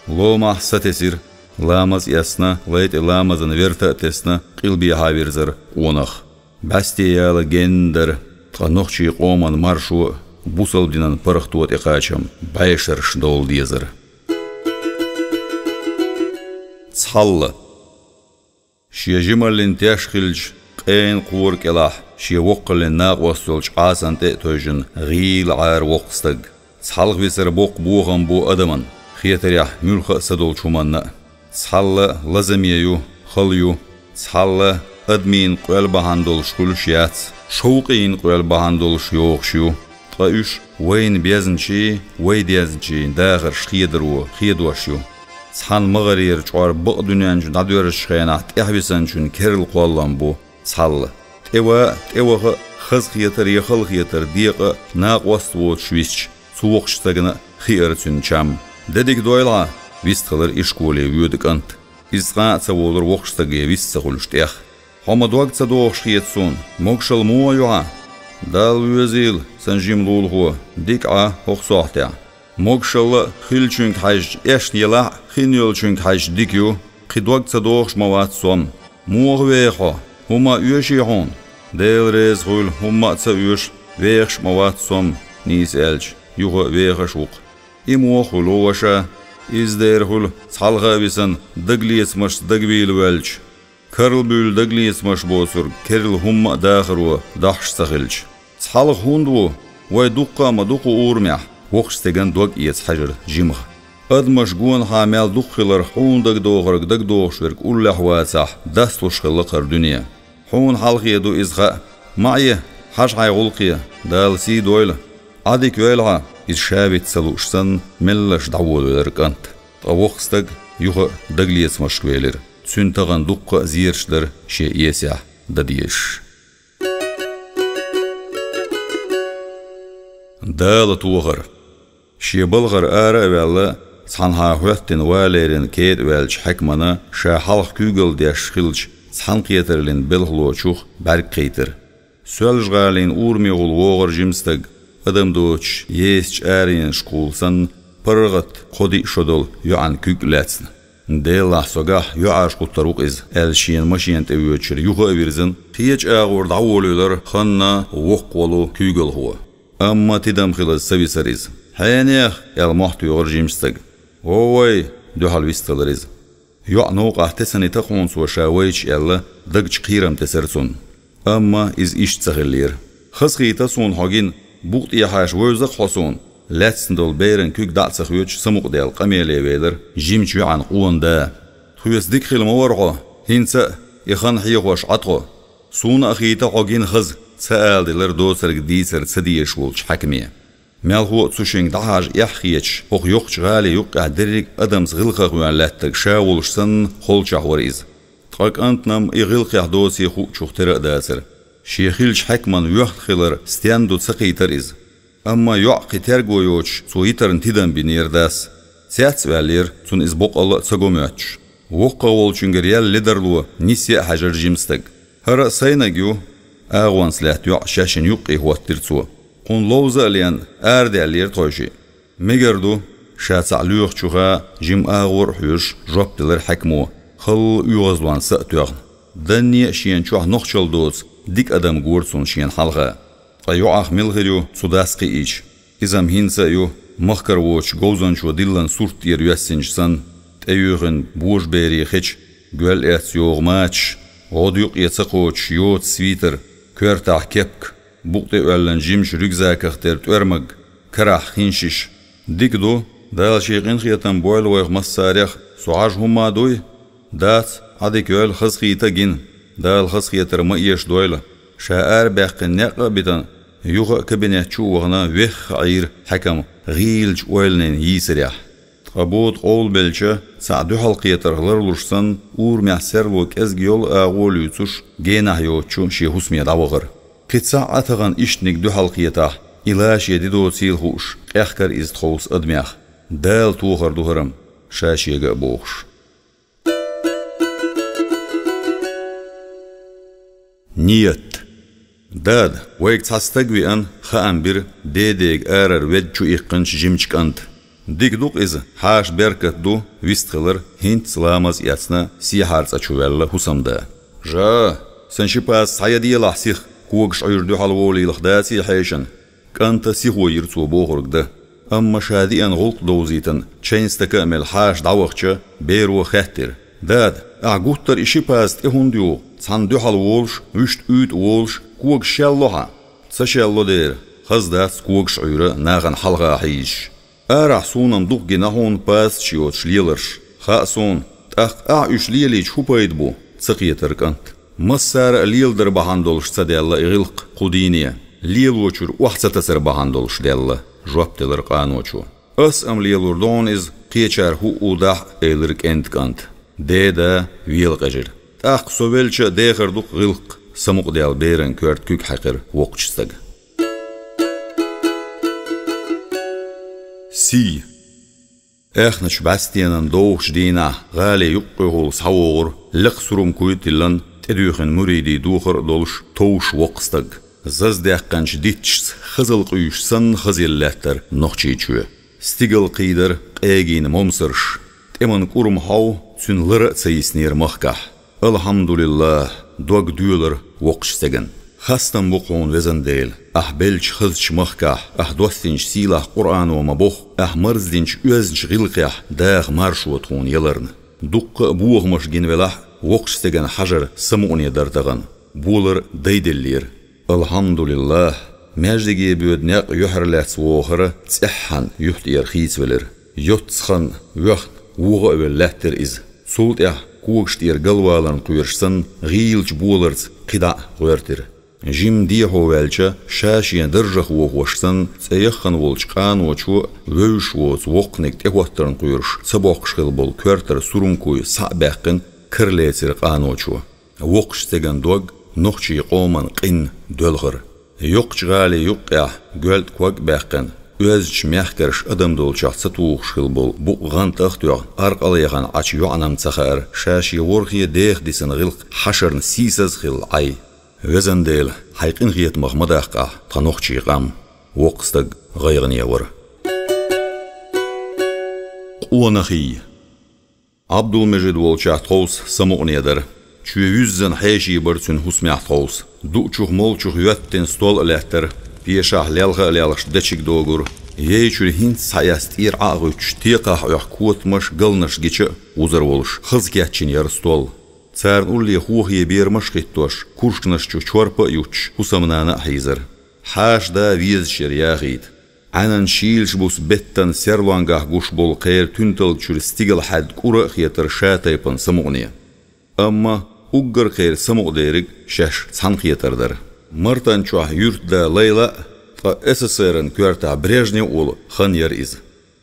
Ломахь сатесира, ламаз а эцна, лай тӀе ламазан верта а тесна, къилбехьа вирзара къонах. БӀаьсте яла генна дара, ткъа нохчийн къоман маршо а, бусалба динан паргӀато тӀекхачам бӀешарш довла дезара. Цхьалла. Шен жималлин теш хилча, къена кхора кӀелахь, шен воккхаллин накъост йолчу Ӏасан тӀе а тевжина, гӀийла Ӏара воккха стаг. Цхьалха висар боккха бохам бу адаман, хетарехь, муьлхха а са долчу хӀуманна а. Цхьалла лазаме ю, хала ю. Цхьалла адамийн къоьлла бахьана долуш хуьлуш яц, шовкъийн къоьлла бахьана долуш йогӀуш ю. Ткъа уьш вайна безначийн, вай дезначийн дахарш хедаро хедош ю. Цхьана магӀарера чкъор бакъдуьнен чу дӀадоьрзучу хенахь тӀаьхьависанчун керла кхоллам бу цхьалла. ТӀеван а, тӀеваха а, хазахетар я халахетар декъа а, накъост а воцуш висча, цу воккхачу стагана а хиира цуьнан чам. «Де дика дойла хьан», — вистхилира ишколе воьду кӀант. Иза цкъа а ца волура воккхачу стаге вист ца хуьлуш тӀех. «Хьо ма дог ца дохуш хета суна, могушалла муха ю хьан?» «Далла везийла, сан жима лулахо, дика Ӏа хӀокху сохьтехь». «Могушалла а хиллачуьнга хьаьжча эшна елахь а, хин йолчуьнга хьаьжча дика ю. Кхин дог ца дохуш ма вац со. Муха веха хьо? ХӀумма а оьший хьуна? Дела реза хуьлда, хӀумма а ца оьшу, вехаш а ма вац со, нийса аьлча, юха а вехаш ву-кх. И муха хуьлу, ваша? Иза дера хуьлу, цхьалха а висина, дагалецамашца дагавийла воьлча. Карла буьйлу дагалецамаш боцург керла хӀумма а дахаро дохьуш ца хилча. Цхьалха хӀунда ву? Вай дуккха а ма ду кху урамехь, воккхачу стеган дог эца хьаьжира жимха. Адамаш гонахьа мел дукха хиларх хьуна дагадохург дагадохуш верг уллехь вацахь, дастлуш хилла кхара дуьне. Хьуна хьалхе ду иза хаа. Ма Ӏе, хьажа хьайн гӀуллакхе, Дала сий дойла. Ӏадика йойла хьо, иза ша виц ца лууш санна, меллаша дӀаволавелира кӀант. Ткъа воккха стаг юха а дагалецамашка велира. Цуьнан тахана дуккха а зераш дара шен эсехь дан дезаш. Дала тохар. Шен балхара ара а ваьлла, цхьанхьа хӀоьттина валерина кетӀа ваьллачу хьаькамана ша хьалха куьйгалла деш хиллачу цхьанакхетарлин белхалочух бӀаьрг кхийтира. Соьлжа-ГӀалин урамехула вогӀура жима стаг, адам доцуш, ецачу аренашкахула санна, паргӀат кхо-диъ шо долу йоӀана куьг а лаьцна. «Делахь, со гахь йоӀаш кхуттур ву-кх иза», — аьлла, шена машена тӀе воьдучуьра юха а вирзина, кхечу агӀор дӀаволавелира ханна воккхаволу куьйгалхо. Амма тидам хилаза ца висира иза. «Хьенех?» — аьлла, мохь тоьхура жимачу стага. «Вовай!» — дуьхьал вистхилира иза. ЙоӀ новкъахь тесна йита-кх хьуна цо ша вайча аьлла, дагчу кхерам тесира цунна. Амма иза иштта ца хиллера. «Хазахийта суна хьо гина, букъа тӀехьаша вевза-кх хьо суна», — лаьцна долу беран куьг дӀа а ца хоьцуш, самукъадаьлла къамеле велира жимачу йоьӀан къона да. «Тхоьца дика хилла ма вара хьо, хӀинца а и хан хьехош Ӏа тхо. Суна а хийта хьо гина хаза», — ца аладелира доцург дийцар ца дезаш волчу хьаькаме. Мелхо а цу шинга дӀахьажа эхь хеташ, хӀокху йоккхачу гӀали юккъехь дерриг а адамца гӀиллакхах веана лаьттарг ша волуш санна, холчохь вара иза. Ткъа кӀантана-м и гӀиллакхехь доций хуучух тера а дацара. Шен хиллачу хьаькаман воьхна хилар стенна ду ца кхийтира иза. Амма йоӀ кхин терго йоцуш, цо йитарна тидам бинера дас. Цец а ваьллера, цунна иза боккъалла а ца го моьттуш. ВоккхагӀа волчуьнгара яьлла ледарло нисъе а хьаьжира жима стаг. «ХӀара а сайнаг ю», — агӀонца лаьтта йоӀ шаьшшинна юккъе хӀоттира цо. «Кхунна ловза а лена, арадаьллера тхойшиъ». «Мегар ду», — ша цхьаъ лоьхучуха жима агӀор а хьоьжуш, жоп делира хьаькамо, халла оьгӀазлонца а тоьхна. Данне а шена чохь нохчалла доцу дика адам гора цунна шена хьалха. Ткъа йоӀах мила хир ю цу дас кхиийча? Иза-м хӀинца а ю, махкара воцучу говзанчо диллина сурт тӀера йоьссинчу санна, тӀеюьйхина божаберийн хечу, гоьл-эцна йогӀу мачаш, гӀода юккъе ца кхочуш йоцу свитер, коьртахь кепка, букъа тӀе оьллина жимачу рюкзаках тера тӀоьрмаг, карахь хиншиш. Дика ду, Дала шен къинхетам бойла вайх массарех, со хьажа хӀумма дуй? Дац, Ӏадика йойла, хазахийта гина. Дала хазахетар ма эшадойла. Ша арабаьккхина некъ а битина, юха а кабинет чу а вахана, вехха Ӏийра хьаькам гӀийлачу ойланийн йийсарехь. Ткъа бода къовлабелча, цхьаъ дуьхьалкхетарх ларлуш санна, урамехь серло кӀезиг йолу агӀо луьйцуш, генахь йоцучу шен хӀусаме дӀавахара. Кхин цхьаъ а тахана ишттаниг дуьхьалкхетахь, и лаше де доцийла хууш, къехкара иза тховса адамех. Дала тохар ду хӀара-м, ша шега а бохуш. Ният. Дада, вайга цхьа стаг веана, хаам бира дедега арара ведда чу иккхинчу жимачу кӀанта. Дика ду-кх иза, хьаша беркат ду, вистхилира, хӀинцца ламаз эцна, сехьар цӀа чу ваьлла хӀусамда. Жа, сан ши паза схьаяделахь сиха, когаш Ӏуьйра дуьхьал волийлах даций хьешан? КӀанта сихо йира цо бохург дан. Амма ша диъана гӀуллакх довзийтина, чайн стака а мелла хьаша дӀавахча, беро хаьттира: «Дада, ахь гуттара и ши паза тӀе хӀунда юху, цхьанна дуьхьал волуш, вуьшта уьйтӀа волуш, когаш шелло хьан?» «Ца шелло дера, хаза дац когаш Ӏуьйра нахана хьалха хьийзаш. Арахь суна-м дукха гина хьуна пазаш йоцуш леларш. Хаьа суна, тӀаккха ахь уьш лелийча хӀун пайда бу?» — ца кхетара кӀант. «Массара а леладар бахьана долуш ца даьлла и гӀиллакх кху дийне, лелочуьра охьа ца тасар бахьана долуш даьлла», — жоп делира къаночо. «Ас-м лелор ду хьуна иза, кхечара хӀуъу дахь а», — элира кӀентан кӀанта. Деда вела къежира. «ТӀаккха со велча а дехар ду-кх гӀиллакх», — самукъадаьлла беран коьрта куьг хьаькхира воккхачу стага. Сий. Аьхначу бӀаьстенан довхачу дийнахь гӀали юккъехула схьавогӀура, лекха сурам куй а тиллина, тӀедуьйхина муридийн духар а долуш, товш воккха стаг. Заздаьккхинчу дитташца хазалкъуьйш санна хазъелла лаьттара нохчийн чоь. Стигала кхийдара къегийна момсарш. ТӀеман кӀурма хьов, Цуьнан лара а ца йиснера махкахь. Алхьамдулиллахь, дог доьлар воккхачу стеган. Хастам бу хьуна, везан Дела, ахь беллачу хазачу махкахь, ахь доссийначу сийлахь Къуръано ма-бохху, ахь марздинчу оьзначу гӀиллакхехь даха маршо тхуна яларна. Дуккха а бохамаш гина велахь а, воккхачу стеган хьажар самукъане дара тахана. Болар дайделлера. Алхьамдулиллахь, маьждиге боьду некъ юьхьарлаьцна вогӀу хӀара цӀеххьана юьхь тӀера хийцавелира. Йоццу хан воьхна, вогӀа а велла лаьттира иза. Цул тӀаьхьа когаш тӀера галваларна кхоьруш санна, гӀийлачу боларца кхидӀа а гӀоьртира. Жимма дехьо ваьлча, ша-шен даржах вохош санна, цӀе яххана волчу къаночо вевзаш воцу воккханиг тӀехӀоттарна кхоьруш ца боккхуш хилла болу коьртара сурумкой схьа а баьккхина, кара лецира къаночо. Воккхачу стеган дог нохчийн къоман къинна доьлхара. Йоккхачу гӀали юккъехь гоьлтӀа ког а баьккхина, оьзначу мехкарша адам долчохь ца тухуш хилла болу букъ гӀантах а тоьхна, аркъалехана Ӏачу йоӀанам ца хаьара, ша-шен ворхӀе деха дисина гӀиллакх хьашарна сийсаз а хилла Ӏай. Везан Дела, хьайн къинхетамах ма даккха ахь тхан нохчийн къам. Воккха стаг гӀайгӀане вара. Къонахий. Ӏабдулмежид волчохь тховса самукъане дара. Чоь юьззина хьеший бара цуьнан хӀусамехь тховса. Дуучух-молчух йоьттина стол а лаьттара, пешахь лелха а лелхаш дечиг догура. Ей чуьра хӀинца схьаэцна тӀера Ӏа а гӀуьттуш, текхахь Ӏоьху котамаш, галнаш гича а гӀузар волуш, хаза кечйина яра стол. Царна улле хӀохе берамаш а хӀиттош, куршканаш чу чорпа а юттуш, хӀусамнана а хьийзара. Хьаша да везаш яра яхийта. Ӏаьнан шийлачу буса беттан серлонгахь гуш болу кхеран туьнталла чуьра стигала хьаьдда кӀура а хетара ша тайпана самукъане. Амма уггар кхеран самукъадериг шаьш цхьаьна хетар дара. Мартан чохь юьртда Лайла а, ткъа С С С Р-ан коьртахь Брежнев а волу хан яра иза.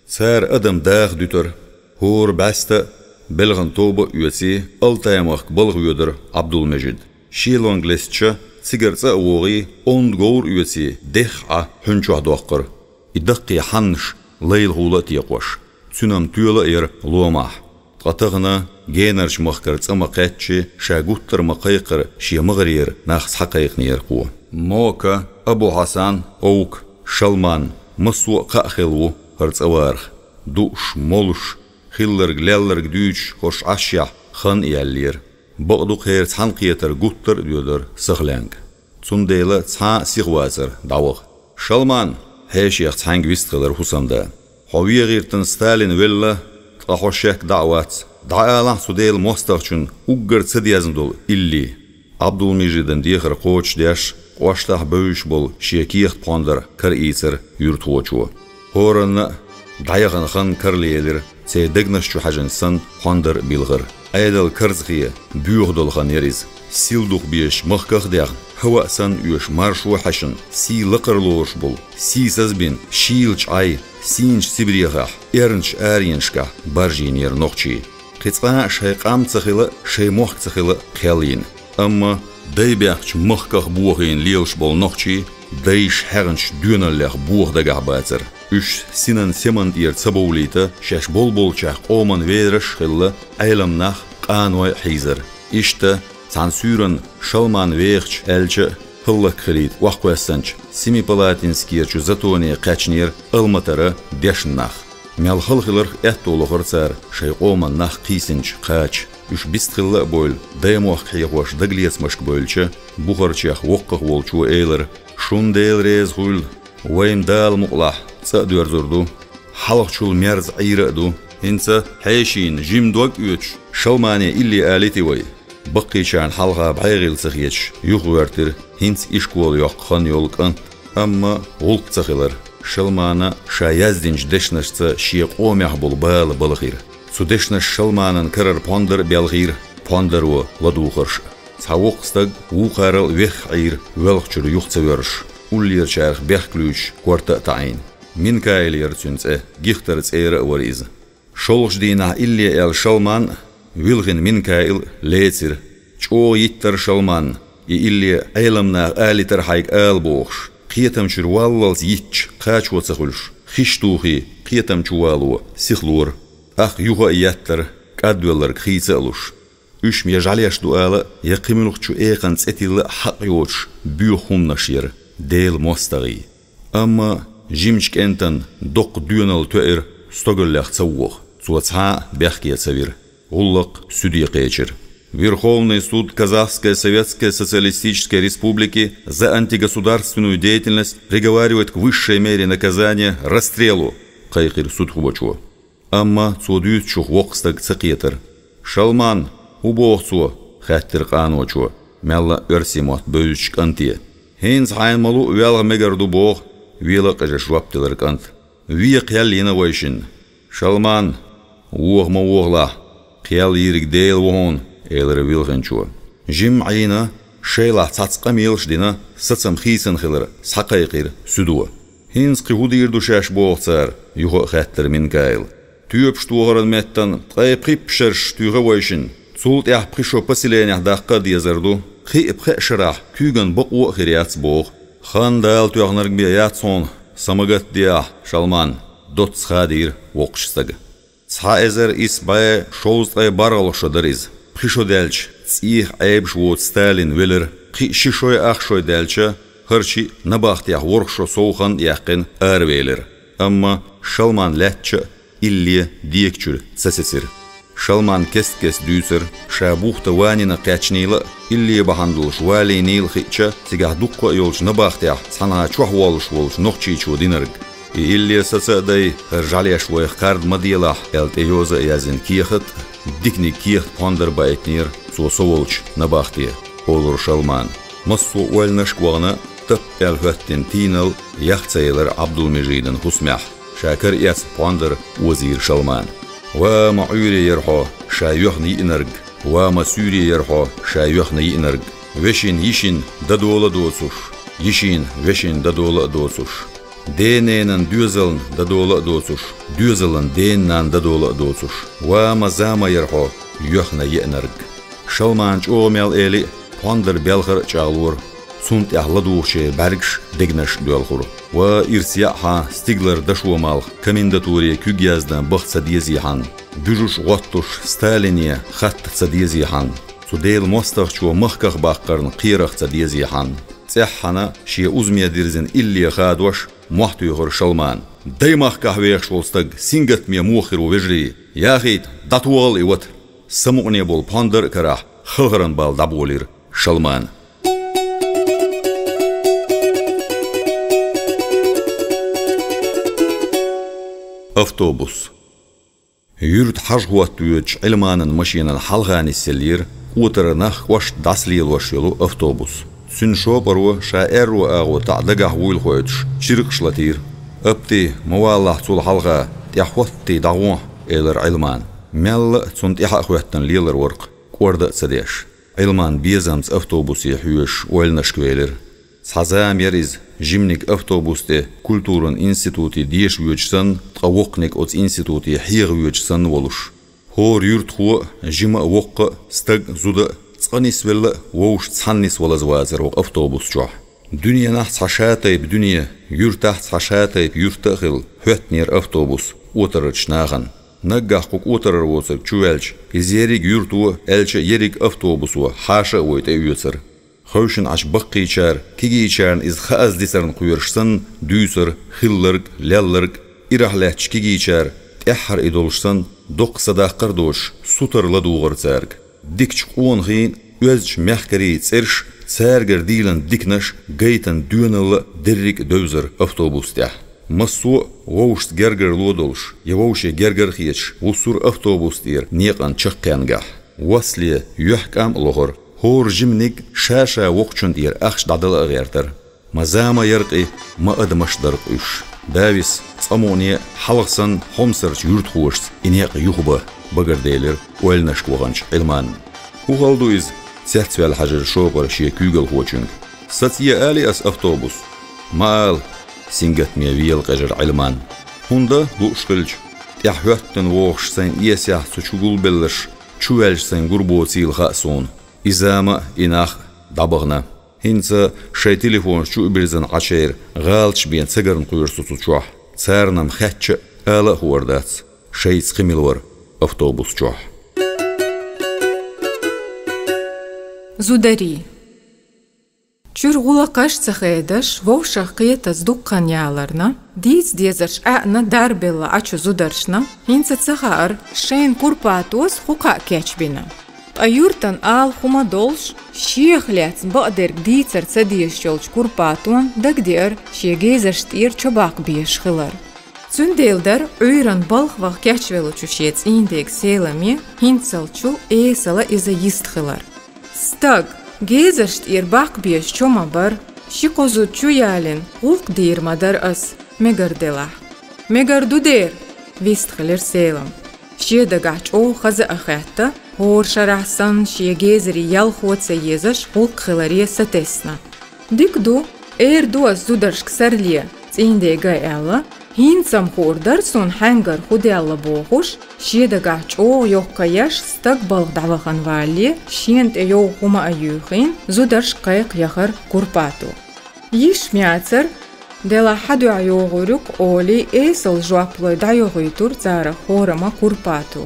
Цара адам даха дуьтура, хӀора бӀаьста а, белхан тоба а оьций, Алтай-махка балха воьдура Ӏабдулмежид. Шелонг лестича, цигара цӀа а вогӀий, онда говр а оьций, дехха Ӏа хьуьн чохь доккхура. И даккхий хьаннаш Лайлахула а текхош, цуьнан тоьла а яра ломахь. Ткъа тахана генарчу махкара цӀа ма-кхаьччи, ша гуттар а ма-кхайкхара, шен магӀарера нах схьакхайкхинера кхо. Мока, Абу-Хьасан, Овка, Шалман, массо а кхаъ хилла ву хӀара цӀа варах. Дууш, молуш, хилларг-лелларг дуьйцуш, хӀорш Ӏашшехь хан а яьллера. Бакъду, кхеран цхьаьна кхетар гуттар а доьдура сахлаьнга. Цундела цхьа а сиха вацара дӀаваха. «Шалман!» — хьешех цхьаьнга вистхилира хӀусамда. «Хьо вен гӀиртан Сталин велла, ткъа хьо шек дӀа а вац. ДӀаалахь цу Делан мостагӀчунна уггар ца дезна долу илли». Ӏабдулмежидан дехар кхочушдеш, кӀоштахь бевзаш болу шен кехат-пхьондар караийцира юьртахочо. ХӀоранна а дӀаяхана хан карлаелира, церан дегнаш чу хьаьжна санна, пхьондар а билхира. Ӏедал карзахе, боьха долу хан яра иза. Сил дукха безаш махках а даьхна, хӀаваъ санна оьшу маршо а хьаьшна, сий лакхара лоруш болу, сийсаз а бина, шийлачу Ӏай, сийначу Сибрехахь, эрначу аренашкахь баржийнера нохчий. Кхин цкъа а шайн къам ца хила а, шайн мохк ца хила а кхел йина. Амма дай баьхначу махках бохийна лелаш болу нохчий дайша хьегначу доьналлех боха дагахь бацара. Уьш синан семан тӀера ца бовлийта, шаьш болболчех къоман вераш а хилла, Ӏелам нах, къаной а хьийзара. Иштта, цхьана суьйранна Шалман вехача аьлча а, хӀаллакьхилийта охьакхоьссинчу Семипалатинскерчу затоне кхаьчнера Алматара дешна нах. Мел хала хиларх аьтто лохура цара шайн къоман нах кхийсинчу кхача. Уьш бистхилла а бевлла, даймохк хьехош дагалецамашка бевлча, бухарчех воккхах волчо элира: «Шун Дела реза хуьлда, вайн Дала мукъалахь цӀа а доьрзур ду, хьалхачул мерза Ӏийра а ду. ХӀинца хьешийн жима дог а оьцуш, Шалмане илли алийти вай». Баккхийчарна хьалха бӀегӀийла ца хеташ, юхагӀоьртира хӀинца ишкол йоккху хан йолу кӀант. Амма гӀуллакх ца хилира. Шалмана ша яздинчу дешнашца шен къомехь болу бала балхийра. Цу дешнаша Шалманан карара пхьондар а белхийра, пхьондаро ладугӀурш а. Цхьа воккха стаг вукхарал вехха Ӏийра, воьлхачуьра юха ца воьрзуш, уллерачарах бехк луьйчуш корта а таӀийна. Минкаил яра цуьнан цӀе, Гихтара цӀера а вара иза. ШолгӀачу дийнахь илли аьлла Шалман а, вилхина Минкаил а лецира. ЧӀогӀа йиттира Шалманна, и илли Ӏелам наха алийтар хьайга ала бохуш, кхетамчуьра валлалц йитча, кхачо ца хуьлуш, хиш тухий, кхетам чу вало сихлора. ТӀаккха юха а еттара, кӀадвелларг хийца а луш. Уьш я жӀаьлеш ду ала а, я кхин муьлххачу экханна цӀе тилла а хьакъ йоцуш боьха хӀуманаш яра, Делан мостагӀий. Амма жимачу кӀентан доккха доьналла тоьира стогаллех ца воха, цо цхьа а бехке ца вира. ГӀулакх суде кхечира. «Верховный суд Казахской Советской Социалистической Республики за антигосударственную деятельность приговаривает к высшей мере наказания — расстрелу», — кхайкхира судхочо. Амма цо дуьйцучух воккха стаг ца кхетара. «Шалман, хӀун боху цо?» — хаьттира къаночо, мелла а оьрсий мотт бевзачу кӀанте. «ХӀинца хьайна ма-луъу велха мегар ду боху», — вела а къежаш жоп делира кӀанта. «Вен кхел йина вайшинна». «Шалман, воха ма вохалахь, кхел йийриг Дела ву хьуна», — элира вилхинчо. Жимма Ӏийна, шайлахь цхьацца къамелаш а дина, сацам хийцина хилар схьакхайкхира суьдо. «ХӀинца кхин хӀун дийр ду шаьш боху цара?» — юха а хаьттира Минкаила. «Тоьпаш тохаран меттана ткъе пхи шараш туьйхира вайшинна. Цул тӀаьхьа пхи шо поселенехь даккха а дезар ду. Кхин а пхи шарахь куьйган бакъо а хир яц боху». «Хан Дала тоьхнарг бен яц хьуна, са ма гатде ахь, Шалман», — доцца хадийра воккхачу стага. «Цхьа эзар исс бӀе шовзткъе бархӀалгӀа шо дара иза. Пхи шо даьлча, цӀийх Ӏебаш воцу Сталин велира. Кхин а ши шой, ах шой даьлча, хӀара шиъ набахтехь ворхӀ шо сов хан а яьккхина, аравелира. Амма Шалман лаьттача а, илле декачуьра ца сецира». Шалман кест-кеста дуьйцура, ша бухта ванина кхаьчнийла а, илле бахьана долуш валийнийла а хиъча, цигахь дуккха а йолчу набахтехь цхьанхьа чохь воллуш волчу нохчичо динарг. «И илле саца а дай, хӀара жӀаьлеш вайх кхарда ма делахь», — аьлла тӀейоза а яздина кехат а, диканиг кехат пондар а баийтинера цо со волчу набахте, олура Шалмана. Массо а ойланашка вахана, тап аьлла хӀоьттина тийналла ях ца елира Ӏабдулмежидан хӀусамехь. Ша кара эцна пондар озийра Шалмана. «Ва ма Ӏуьйре яра хьо, ша йоьхна йиънарг! Ва ма суьйре яра хьо, ша йоьхна йиънарг! Вешин йишин дан дола а доцуш, йишин вешин дан дола а доцуш, ден-ненан доьзална дан дола а доцуш, доьзалан ден-нанна дан дола а доцуш! Ва ма зама яра хьо, йоьхна йиънарг!» Шалмана чӀогӀа мел эли а, пондар белхар а чӀагӀлора. Цунна тӀехь ладугӀучеран бӀаьргаш, дегнаш доьлхура. «Ва ирс яа хьан стигалара дашо малх, комендатуре куьг яздан баха ца дезий хьан, буьжуш а гӀоттуш Сталине хатта ца дезий хьан, цу Делан мостагӀчо махках баккхарна кхерах ца дезий хьан». ЦӀеххьана, шен узаме дирзина илле хадош, мохь туьйхира Шалмана. «Дай махкахь вехаш волу стаг сингаттаме муха хир ву, вежарий? Яхийта, дӀатохал и вата!» Самукъане болу пондар а карахь, халхаран бала дӀаболийра Шалмана. Автобус. Юьрта хьажа хӀотта воьдучу Ӏилманан машенан хьалха нисъеллера кӀотара нах кӀошта дӀасалелош йолу автобус. Цуьнан шопаро, ша аьрру агӀо таӀа дагахь вуйла хойтуш, чиркхаш латийра. «Апти, ма валалахь цул хьалха, тӀехӀоттий дӀагӀохьа», — элира Ӏилмана. Мелла а цунна тӀаьхьа а хӀоьттина лелар вара-кх, кӀорда а ца деш. Ӏилман безамца автобусе хьоьжуш ойланашка велира. Цхьа зама яра иза, жиманиг автобус тӀе культуран институте деша воьдуш санна, ткъа воккханиг оцу институте хьеха воьдуш санна волуш. ХӀора юьртахо а, жима а, воккха а, стаг а, зуда а, цкъа нисвелла а, вовшашца цхьаьна нисвалаза вацара хӀокху автобус чохь. Дуьненахь цхьа шатайпа дуьне, юьртахь цхьа шатайпа юьрт а хилла, хӀоьттинера автобус кӀотарарчу нахана. Наггахь кху кӀотарара воцург чуваьлча, иза ерриг юьрто, аьлча а ерриг автобусо хьаша а вой тӀеоьцура. Хевшина Ӏаш баккхийчара, кегийчарна иза хааза дисарна кхоьруш санна, дуьйцура хилларг а, лелларг а. Ирахь лаьттачу кегийчара, тӀаьххьара и долуш санна, доккха садаккхар а доцуш, сутара ладугӀура цаьрга. Дикачу къонахийн, оьздачу мехкарийн цӀераш, цаьргара дийлина диканаш, гайтина доьналла а дерриг а девзара автобус тӀехь. Массо а вовшашца гергарло долуш, я вовше гергара хеташ, вуссура автобус тӀера некъан чаккхенгахь. Васле юьхькӀам а лохура, хӀора жиманиг ша-ша воккхачунна тӀера ахча дӀадала а гӀертара. Ма зама яра-кх и, ма адамаш дара-кх уьш. Давис, цкъа мукъане а хьалха санна хьомсарчу юьртахошца и некъ юхабан, багарделира ойланашка ваханчу Ӏилманна. «ХӀун хала ду иза?» — цецваьлла хьаьжира шопара шен куьйгалхочуьнга. «Саца е али ас автобус?» «Ма ала», — сингаттаме вела къежира Ӏилман. «ХӀунда, лууш хилча, тӀехь хӀоьттина вогӀуш сайн эсехь цу чу гулбелларш, чуваьлча сайн гур боцийла хаьа суна. И зама а, и нах а дӀабахана. ХӀинца шайн телефонаш чу а бирзина Ӏачеран гӀалаташ бен ца гарна кхоьру со цу чохь. Царна-м хаьттича а, ала а хуур дац, шайца кхин мила вара автобус чохь». Зударий. Чуьра гӀулакхаш ца хедаш, вовшах кхетаза дукха хан яларна, дийца дезарш Ӏаьъна дарбелла Ӏачу зударшна, хӀинца ца хаьара, шайна Курпатос хӀу кхаъ кечбина. Ткъа юьртан ала хӀума долуш, шех лаьцна бакъдерг дийцар ца дезаш йолчу Курпатон дагадеара шен гезарш тӀера чобаккха безаш хилар. Цундела дара Ӏуьйранна балха ваха кечвеллачу шен цӀийнан дега Селаме хӀинцалчул эсала иза йист хилар. Стаг, гезарш тӀера баккха безаш чо ма бара, ши-кхо зуда чу ялийна, гӀуллакх дийр ма дара ас, мегар делахь. Мегар ду дера, вистхилира Селам. Шен дагахь чӀогӀа хаза а хаьтта, хӀора шарахь санна шен гезарий ялхо ца езаш гӀуллакх хиларе сатесна. Дика ду, эр ду ас зударшка сарле, цӀийнан дега аьлла, хӀинца-м хуур дара суна хьаьнгара хӀу даьлла бохуш, шен дагахь чӀогӀа йоккха еш стаг балха дӀавахана валале, шена тӀе йовха хӀума а юьйхина, зударшка кхайкха яхара Курпато. Йиш ма яцара, делахь хьан дуьхьа йогӀур ю-кх олий, эсала жоп лой дӀайохуьйтура царах хӀорамма Курпато.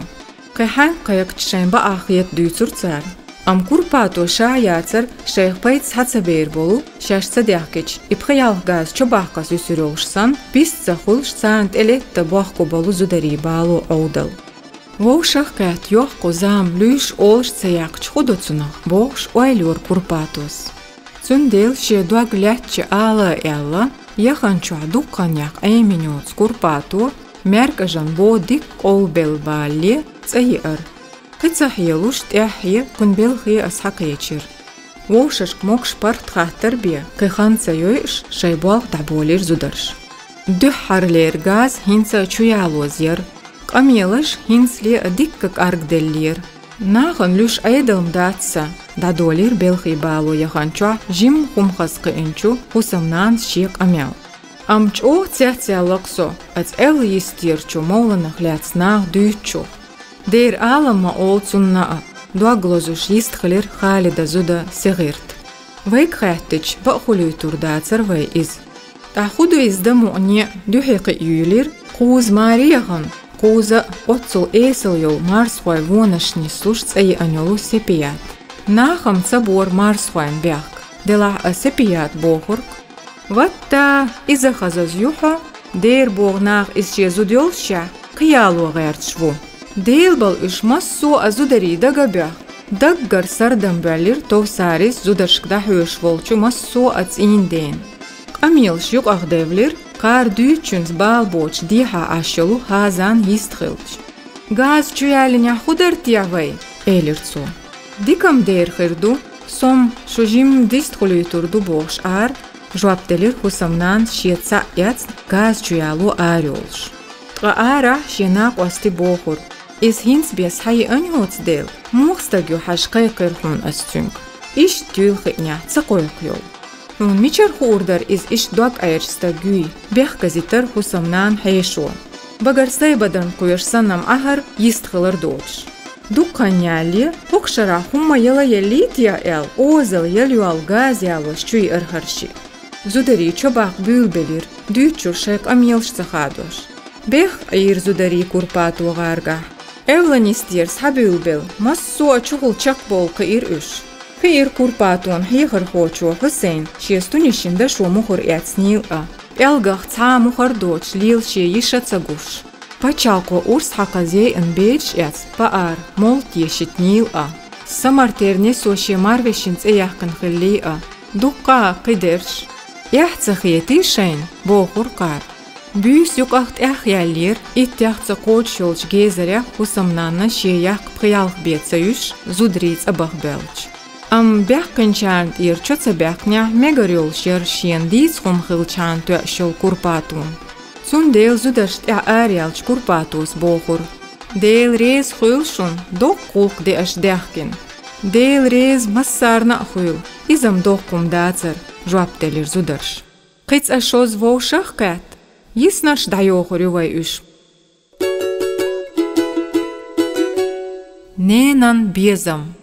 Кхин хьаьнга кхайкхача шайн бакъахь хета дуьйцура цара. Амма Курпато ша яцара шайх пайда схьа ца бер болу, шаьш ца даьхкича, и пхи-ялх газа чобаккха ас юьсур йолуш санна, пист ца хуьлуш царна тӀелетта бохко болу зударий бало Ӏовдал. Вовшах кхетта йоккха зама луьйш олуш ца яьккхича хӀу до цунах, бохуш ойла йора Курпатос. Цундела шен дог лаьттача ала а аьлла, яханчохь дукха хан яккха Ӏемина йоцу Курпато, маьркӀажан бо дика къовлабелла балале, цӀа йиара. Кхин ца хьелуш, тӀаьххье, кхуьнан белхе а схьакхечира. Вовшашка могуш-паргӀат хаттар бен, кхин хан ца йойуш, шайн болх дӀаболийра зударша. Дуьххьарлера газ хӀинца а чуялоза яра. Къамелаш хӀинцале а дикка кӀаргделлера. Нахана луьйш Ӏедал-м дац сан, дӀадолийра белхий бало яханчохь жимма хӀума хаза кхиъначу хӀусамнанас шен къамел. Амма чӀогӀа цецъяьлла-кх со, аса аьлла йистерчу мовланах лаьцна наха дуьйцучух. Дера алам ма олу цунна а, дог лозуш йистхилира Халидан зуда Сегъирт. Вайга хаьттича, бакъ хуьлуьйтур дацара вай иза. ТӀаккха хӀу ду иза дан мукъане а, дуьхье кхиъ юьйлира, кхуза маре яхана, кхуза а оццул эсала йолу марсхой вонаш нислуш цӀа еана йолу Сепият. Нахам ца бора марсхойн бехк, делахь а Сепият бохург: «Ватта, иза хазаза ю хьо, дера боху наха иза шен зуда йолушехь, кхин яло гӀерташ ву. Дела бала уьш массо а зударий дага а боьхна, даггара сардам боьллира товсарис зударшка дӀахьоьжуш волчу массо а цӀийнан дена. Къамелаш юкъах девлира, кхара дуьйцучуьнца бала боцуш дехьа Ӏаш йолу Хазан йист хилча». «Газа чу ялийнехь хӀу дара техьа вай?» — элира цо. «Дика-м дера хир ду, со-м шу жимма дистхуьлу юьйтур ду бохуш ара», — жоп делира хӀусамнанас шен цхьаъ эцна газа чу яло арайолуш. Ткъа арахь шен накъостий бохура: «Иза хӀинца бен схьаеана йоцу дела, муха стаг ю хьажа кхайкхира хьуна ас цуьнга? Иштта юйла хиънехь ца кхойкху йолу». «Хьуна мичара хуур дара иза иштта дог Ӏерча стаг юй?» — бехказийтира хӀусамнана хьешо. Багара сайбадан кхоьшу санна-м Ӏахьара йистхилар доцуш. Дукха хан ялале, хӀокху шарахь хӀумма яла еллий техьа аьлла, озалла яла йолу газа ялош чу еара хӀара шиъ. Зударий чобаккха буьйлабелира, дуьйцура шайн къамелаш ца хадош. Бехк Ӏийра зударий Курпато гӀаргахь. Эвла нисдера схьабуьйлабелла, массо а чухула чекхбовла кхиира уьш. Кхиира Курпатон хьехархочо Хьусейна шен стунешин дашо мухӀар эцнийла а, пӀелгах цхьа а мухӀар доцуш лела шен йиша ца гуш. Пачхьалкхо урс хьакхаза яйъина бедаш эцна паар молла тешийтинийла а, Самартера несо шен марвешин цӀе яьккхина хиллий а, дуккха а кхидерш. «Эхь ца хетий шайна?» — бохура кхара. Буьйса юкъах тӀаьхьа яьллера, иттех ца кхочуш йолчу гезарех хӀусамнанна шен яккха пхи-ялх бен ца юьсуш, зударий цӀа баха боьлча. Амма баьккхинчарна тӀера чо ца баьккхинехь, мегар йолуш яра шена дийца хӀума хилчхьана тоьуш йолу Курпатон. Цундела зударшна тӀехь араяьлча Курпатос бохура: «Дела реза хуьлу шуна, доккха гӀуллакх деаш даьхкина». «Дела реза массарна а хуьлу, иза-м доккха хӀума дацара», — жоп делира зударша. Кхин цкъа шозза вовшах а кхетта, йиснарш дӀайохур ю вай уьш. Ненан безам.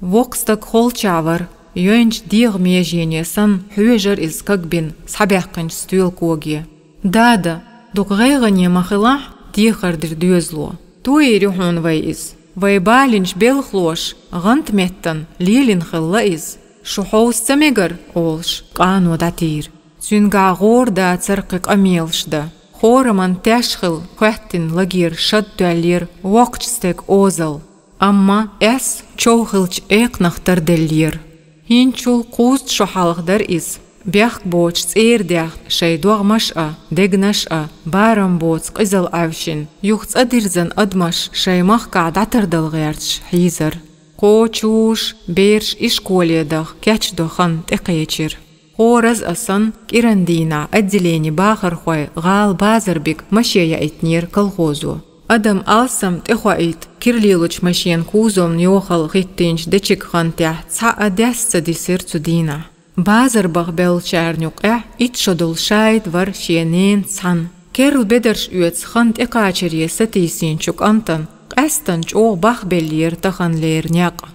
Воккха стаг холчахь вара, йойнчу дегӀан межене санна, хьоьжура иза кагбина схьабаьккхинчу стоьла коге. «Дада, дукха гӀайгӀане ма хилахь», — дехар дира доьзало. «Тоийр ю хьуна вай иза. Вай балийначу белхалоша гӀанта меттана лелийна хилла иза. Шу хьовса ца мегар, олуш, къано дӀатийра. Цуьнгахь гӀора дацара кхин къамелаш дан. Хораман теш хилла хоьттина лагера шад тоьллера воккхачу стеган озалла. Амма эс чов хиллачу экханах тарделлера. ХӀинцачул кхузткъа шо хьалха дара иза. Бехк боцуш цӀера даьхна шайн догӀмаш а, дегнаш а, барам боцу къизалла Ӏаьвшина, юха цӀа дирзина адамаш шайн махкахь дӀатардала гӀерташ хьийзара. Кхо чуьш бераш ишколе даха кечдо хан тӀекхечира. Хораз а санна, кӀиран дийнахь отделенин бахархой гӀала базар бига маше яийтинера колхозо. Адам алсам тӀехоуьйту кира лелочу машенан кузовна йохалла хӀиттийначу дечиг-хантехь цхьа а дес ца дисира цу дийнахь. Базар баха бевллачарна юкъехь итт шо долу Шаид вара шен ненан цхьаьна. Керла бедарш оьцу хан тӀекхачаре сатийсинчу кӀантана къаьсттина чӀогӀа бахбеллера таханлера некъ.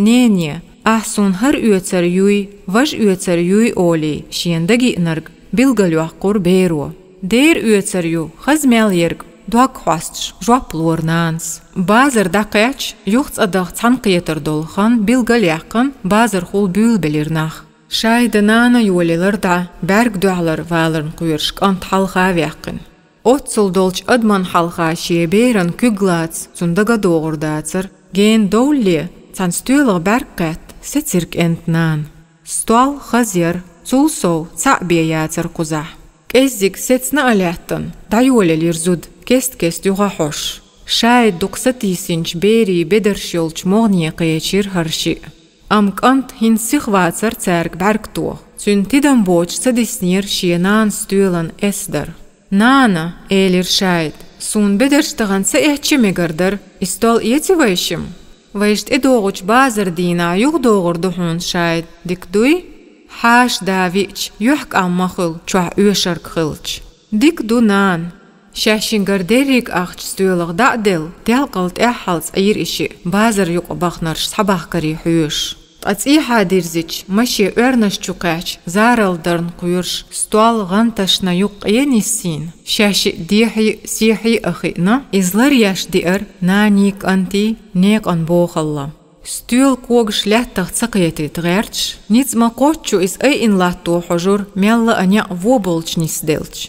«Нене, ахь суна хӀара оьцур юй, важа оьцур юй», — олий, шена дагайиънарг билгалйоккхура беро. «Дера оьцур ю, хаза мел ерг», — дог хьостуш жоп лора нанас. Базар дӀакхаьчча, юха цӀа даха цхьаьнакхетар долу хан билгалъяьккхина, базархула буьйлабелира нах. Шаидан нана йолаелира дӀа, бӀаьрг дуьхьалара валарна кхоьруш кӀант хьалха а ваьккхина. Оццул долчу адаман хьалха шен беран куьг лаца цунна дага а догӀур дацара, гена довлле, цхьана стоьлах бӀаьрг кхетта сецира кӀентан нана. Стол хаза яра, цул сов цхьаъ бен яцара кхузахь. КӀеззиг сецна а лаьттина, дӀайолаелира зуда, кест-кеста юха хьош. Шаида дукха сатийсинчу берийн бедарш йолчу могӀане кхечира хӀара шиъ. Амма кӀант хӀинца сиха вацара цаьрга бӀаьрг тоха. Цуьнан тидам боцуш ца диснера шен нанас стоьлан эсдар. «Нана, — элира Шаида, — суна бедарш тахана ца эцча мегар дара, и стол эций вайшимма?» «Вайша тӀедогӀучу базар дийнахь юхадогӀур ду хьуна, Шаида, дика дуй?» «Хьаша да виъча, юьхькӀам ма хуьлу, чохь оьшург хилча». «Дика ду, нана». Шаьшшингара дерриг ахча стоьлах дӀа а делла, делкъал тӀаьххьалц Ӏийра и шиъ, базар юкъа бахнарш схьабахкаре хьоьжуш. Ткъа цӀехьа дирзича, машен оьрнаш чу кхаьчча, заралла дарна кхоьруш, стол гӀанташна юккъе ниссийна, шаьшшиъ дехьий, сехьий а хиъна, иза ларъеш деара нанний, кӀантий некъан бохалла. Стоьла когаш лаьттах ца кхетийта гӀерташ, ницкъ ма-кхоччу иза айина латто хьожура, мелла а некъ вон болчу нисделча.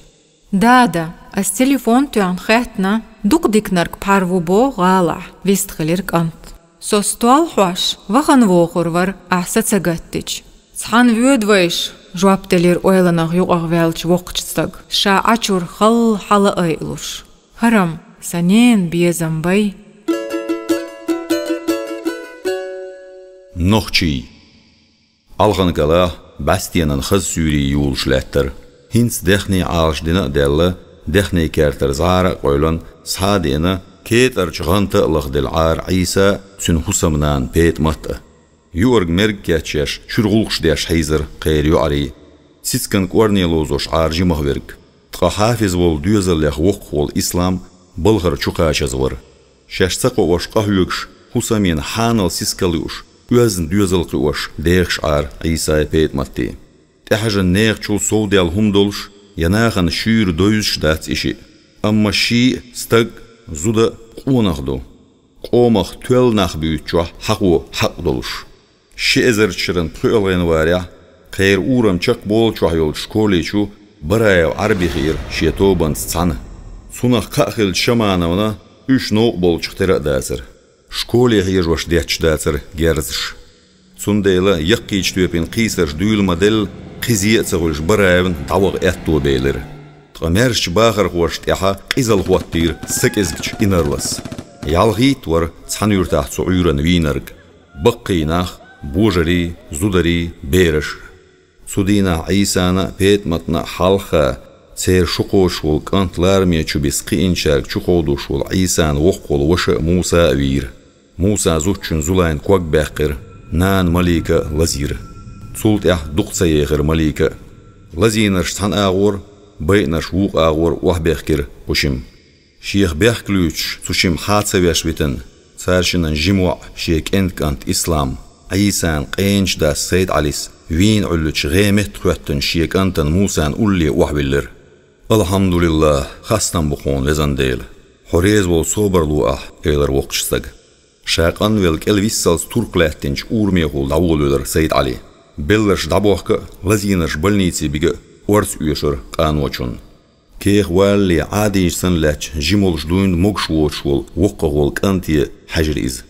«Дада, ас телефон тоьхна хаьттина, дукха диканарг пхьар ву боху гӀалахь», — вистхилира кӀант. «Со стол хьош вахана вохур вара, ахь са ца гаттича». «Цхьаьна воьду вайша», — жоп делира ойланах юкъахваьллачу воккхачу стага, ша Ӏачуьра халла хьала айалуш. «ХӀара-м сан ненан безам бай». Нохчий. Ӏалханкалахь бӀаьстенан хаза суьйре юлуш лаьттара. ХӀинца даьхний Ӏалашдина а даьлла, даьхний кертара зӀара а къевлина, схьа а деана, кетӀарчу гӀанта а лахделла Ӏара Ӏийса а, цуьнан хӀусамнана ПетӀамат а. Юург мерг кечъеш, чуьра гӀуллакхаш деш хьийзара кхеран йоӀарий, цицкан кӀорне ловзош Ӏара жимах верг. Ткъа хьафиз волу доьзаллех воккхах волу Ислам балхара чу кхачаза вара. Шаьш ца кхоош къахьоьгуш, хӀусамийн хьанал сискал юуш, оьзна доьзал кхиош дехаш Ӏара Ӏийсай, ПетӀаматий. ТӀехьажан нехан чул совдаьлла хӀума долуш, я нахана шуьйра довзуш дац и шиъ. Амма ший а стаг а, зуда а къонах ду. Къомах тоьлла нах буьйцучохь хьахо хьакъ долуш. Ши эзарчу шеран пхоьалгӀа январехь кхеран урам чекхболчохь йолчу школе чу Бараев Ӏарби хиира шен тобанца цхьаьна. Цунах кхаъ хиллачу Шамановна уьш новкъа болчух тера а дацара. Школе хьежош детташ дацара герзаш. Цундела яккхийчу тоьпан кхийсарш дуьйла ма-делла, кхизе а ца хуьлуш, Бараевна дӀаваха аьтто белира. Ткъа маьршачу бахархошна тӀехь къизалла хӀоттийра са кӀезгачу инарлас. ЯлхӀитта вара цхьана юьртахь цу Ӏуьйранна вийнарг: баккхий нах, божарий, зударий, бераш. Цу дийнахь Ӏийсана а, ПетӀаматна а хьалха, церан шо кхочуш волу кӀант лараме чу биса кхиъначаьрга чукховдош волу Ӏийсан воккхах волу ваша а, Муса а вийра. Муса зудчун Зулайн ког баьккхира, нана Малика а лазийра. Цул тӀаьхьа дукха ца ехира Малика а. Лазийнарш цхьана агӀор, байинарш вукху агӀор охьабехкира кху шимма. Шех бехк луьйчуш, цу шимма хьа ца веш витина, цара шиннан жима воӀ, шен кӀентан кӀант Ислам, Ӏийсан къеначу дас СайдӀалис вийна Ӏуьллучу гӀеметтахӀоьттина шен кӀантана Мусана улле охьавиллира. «АлхьамдулиллахӀ, хастам бу хьуна, везан Дела! Хьо реза волу собар ло ахь», — элира воккхачу стага. Ша къанвелла кӀел виссалц турк лаьттинчу урамехула дӀаволавелира СайдӀали. Белларш дӀабохка а, лазийнарш больнице бига а орца оьшура къаночунна. Кехвалле Ӏадийша санна лаьттача жимолуш дуйна могуш воцуш волу воккхах волу кӀанте хьаьжира иза.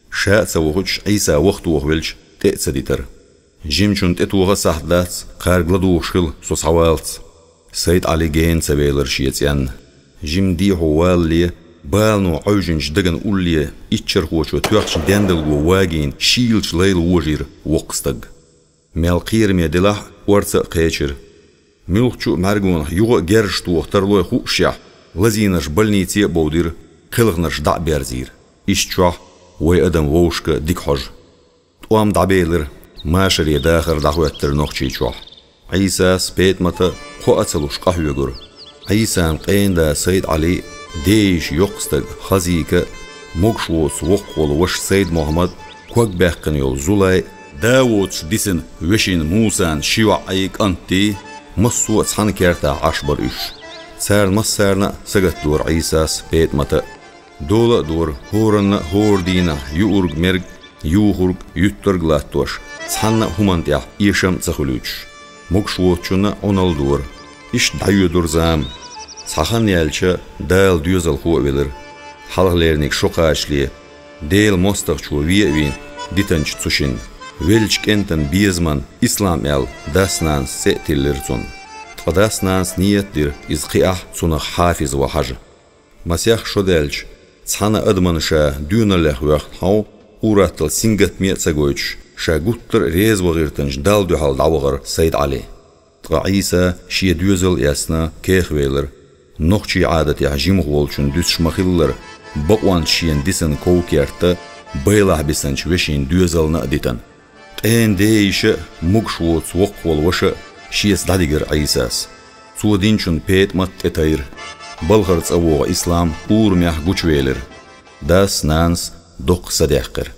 Ша а ца вохуьйтуш, Ӏийса ваха тохавелча, тӀе а ца дитара. Жимачунна тӀетоха а сахьт дац, кхаьрга ладугӀуш хила со схьаваллалц. Сайд-Ӏали гена ца велара шен цӀенна. Жима дехьо валале, балано Ӏовжинчу дагна улле иччархочо тоьхначу дендалго вагийна шийлачу лайла вожийра воккха стаг. Мел кхераме делахь а, орца а кхечира. Муьлххачу а мӀаьргонах юха а герзаш тоха тарлой хуушшехь, лазийнарш больнице а бовдийра, кхелхинарш дӀа а берзийра. Иштта чохь вай адам вовшашка дика хьожу. ТӀом дӀабелира, машаре дахар дӀахӀоьттира Нохчийчохь. Ӏийсас, ПетӀамата кхоъ а ца луш къахьоьгура. Ӏийсан къена да Сайд-Ӏали, ден йиша йоккха стаг Хазика, могуш воцу воккхах волу ваша Сайд-Мохьмад, ког баьккхина йолу Зулай, да воцуш дисина вешин Мусан ши йоӀ а, кӀант а, массо а цхьана кертахь Ӏаш бара уьш. Царна массарна а сагатдора Ӏийсас, ПетӀамата а. Дола а дора хӀоранна а хӀора дийнахь юург-мерг, юхург, юьттарг латтош, цхьанна а хӀуманна тӀехь эшам а ца хуьлуьйтуш. Могуш воцучунна а Ӏуналла дора. Иштта дӀайоьдура зама. Цхьа хан яьлча, Дала доьзалхо а велира. Хьалхалерниг шо кхачале, Делан мостагӀчо вен а вийна, дитинчу цу шинна, веллачу кӀентан безаман Ислам аьлла, дас-нанас цӀе а тиллира цунна. Ткъа дас-нанас нийят а дира, иза кхиахь, цунах хьафиз ван хьажа. Масех шо даьлча, цхьана адамна ша доьналлех ваьхна хьовха, ур-атталла сингаттаме а ца гойтуш, ша гуттар а реза ван гӀиртинчу Далла дуьхьал дӀавахара Сайд-Ӏали. Ткъа Ӏийса шен доьзал а эцна, кехвелира. Нохчийн Ӏадатехь жимах волчунна дуьсуш ма-хиллара, бакъонца шена дисина ков-керт а, байлахь бисинчу вешин доьзална а дитина. Къена ден йиша а, могуш воцу воккхах волу ваша а шеца дӀадигира Ӏийсас. Цо динчунна ПетӀамат тӀетайра. Балхара цӀа вогӀу Ислам урамехь гучувелира. Дас-нанас доккха са даьккхира.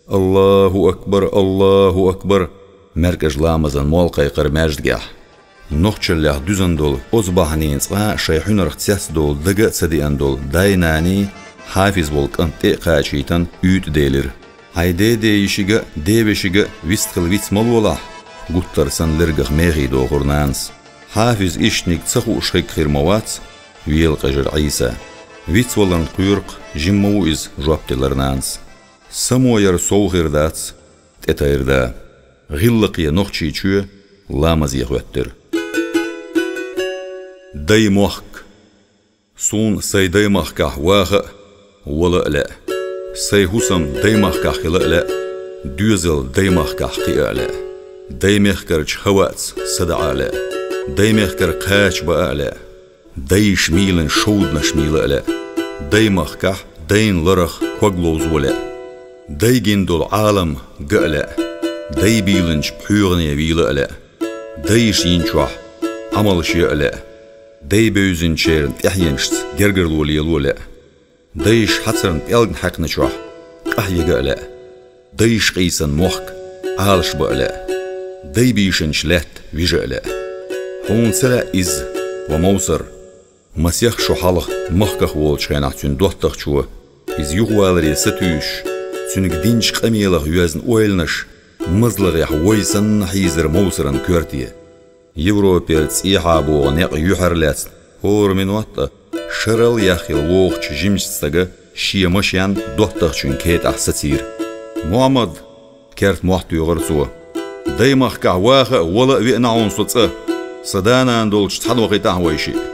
«Аллаху акбар, Аллаху акбар!» — маьркӀажа ламазан молла кхайкхира маьждигехь. Нохчаллех дуьзна долу оцу бахьанийн цкъа а шайн хьуьнарх цецдовла дага а ца деана долу дай-наний, хьафиз волу кӀант тӀе а кхачийтина, уьйтӀа делира. «Хьайн ден ден йишига а, ден вешига а вистхила виц ма лолахь», — гуттар санна лергах мехий дохура нанас. «Хьафиз ишттаниг ца хууш хирг хир ма вац», — велакъежира Ӏийса. «Виц валарна кхоьру-кх, жимма ву иза», — жоп делира нанас. «Само яра сов хир дац», — тӀетайра да. ГӀиллакхе Нохчийчоь ламазе хӀоьттира. Даймохк. Суна сайн даймахкахь ваха а, вала а лаьа. Сайн хӀусам даймахкахь хила а лаьа, доьзал даймахкахь кхиа а лаьа. Даймехкарчу хӀаваъца садаӀа а лаьа. Даймехкара кхача баа а лаьа. Дайша мийлан шовданаш мийла а лаьа. Даймахкахь дайн ларах ког ловзо а лаьа. Дай гина долу Ӏалам га а лаьа. Дай бийланчу пхьоьгӀане вийла а лаьа. Дайша йинчохь Ӏамалш яа а лаьа. Дай бевзинчеран тӀаьхьенашца гергарло лело а лаьа. Дайша хьацарна пӀелгна хьаькхначохь къахьега а лаьа. Дайша къийсан мохк Ӏалашба а лаьа. Дай бийшинчу лаьтта вижа а лаьа. Хьуна ца лаьа иза, ва Мовсар? Масех шо хьалха махках волчу хенахь цуьнан доттагӀчо, иза юхаваларе сатуьйсуш, цуьнга динчу къамелах йоьзна ойланаш мазлагӀехь вой санна хьийзара Мовсаран коьрте. Европера цӀехьа богӀу некъ юьхьарлаьцна, хӀора минот а шарал яхъяла вогӀучу жимачу стага шен машен доттагӀчуьнан кетӀахь сацийра. «Мохьмад!» — керта мохь тоьхира цо. «Даймахкахь ваха а, вала а веана хьуна со цкъа. Сан да-нана долчу цхьаьна вахийтахьа вай шиъ».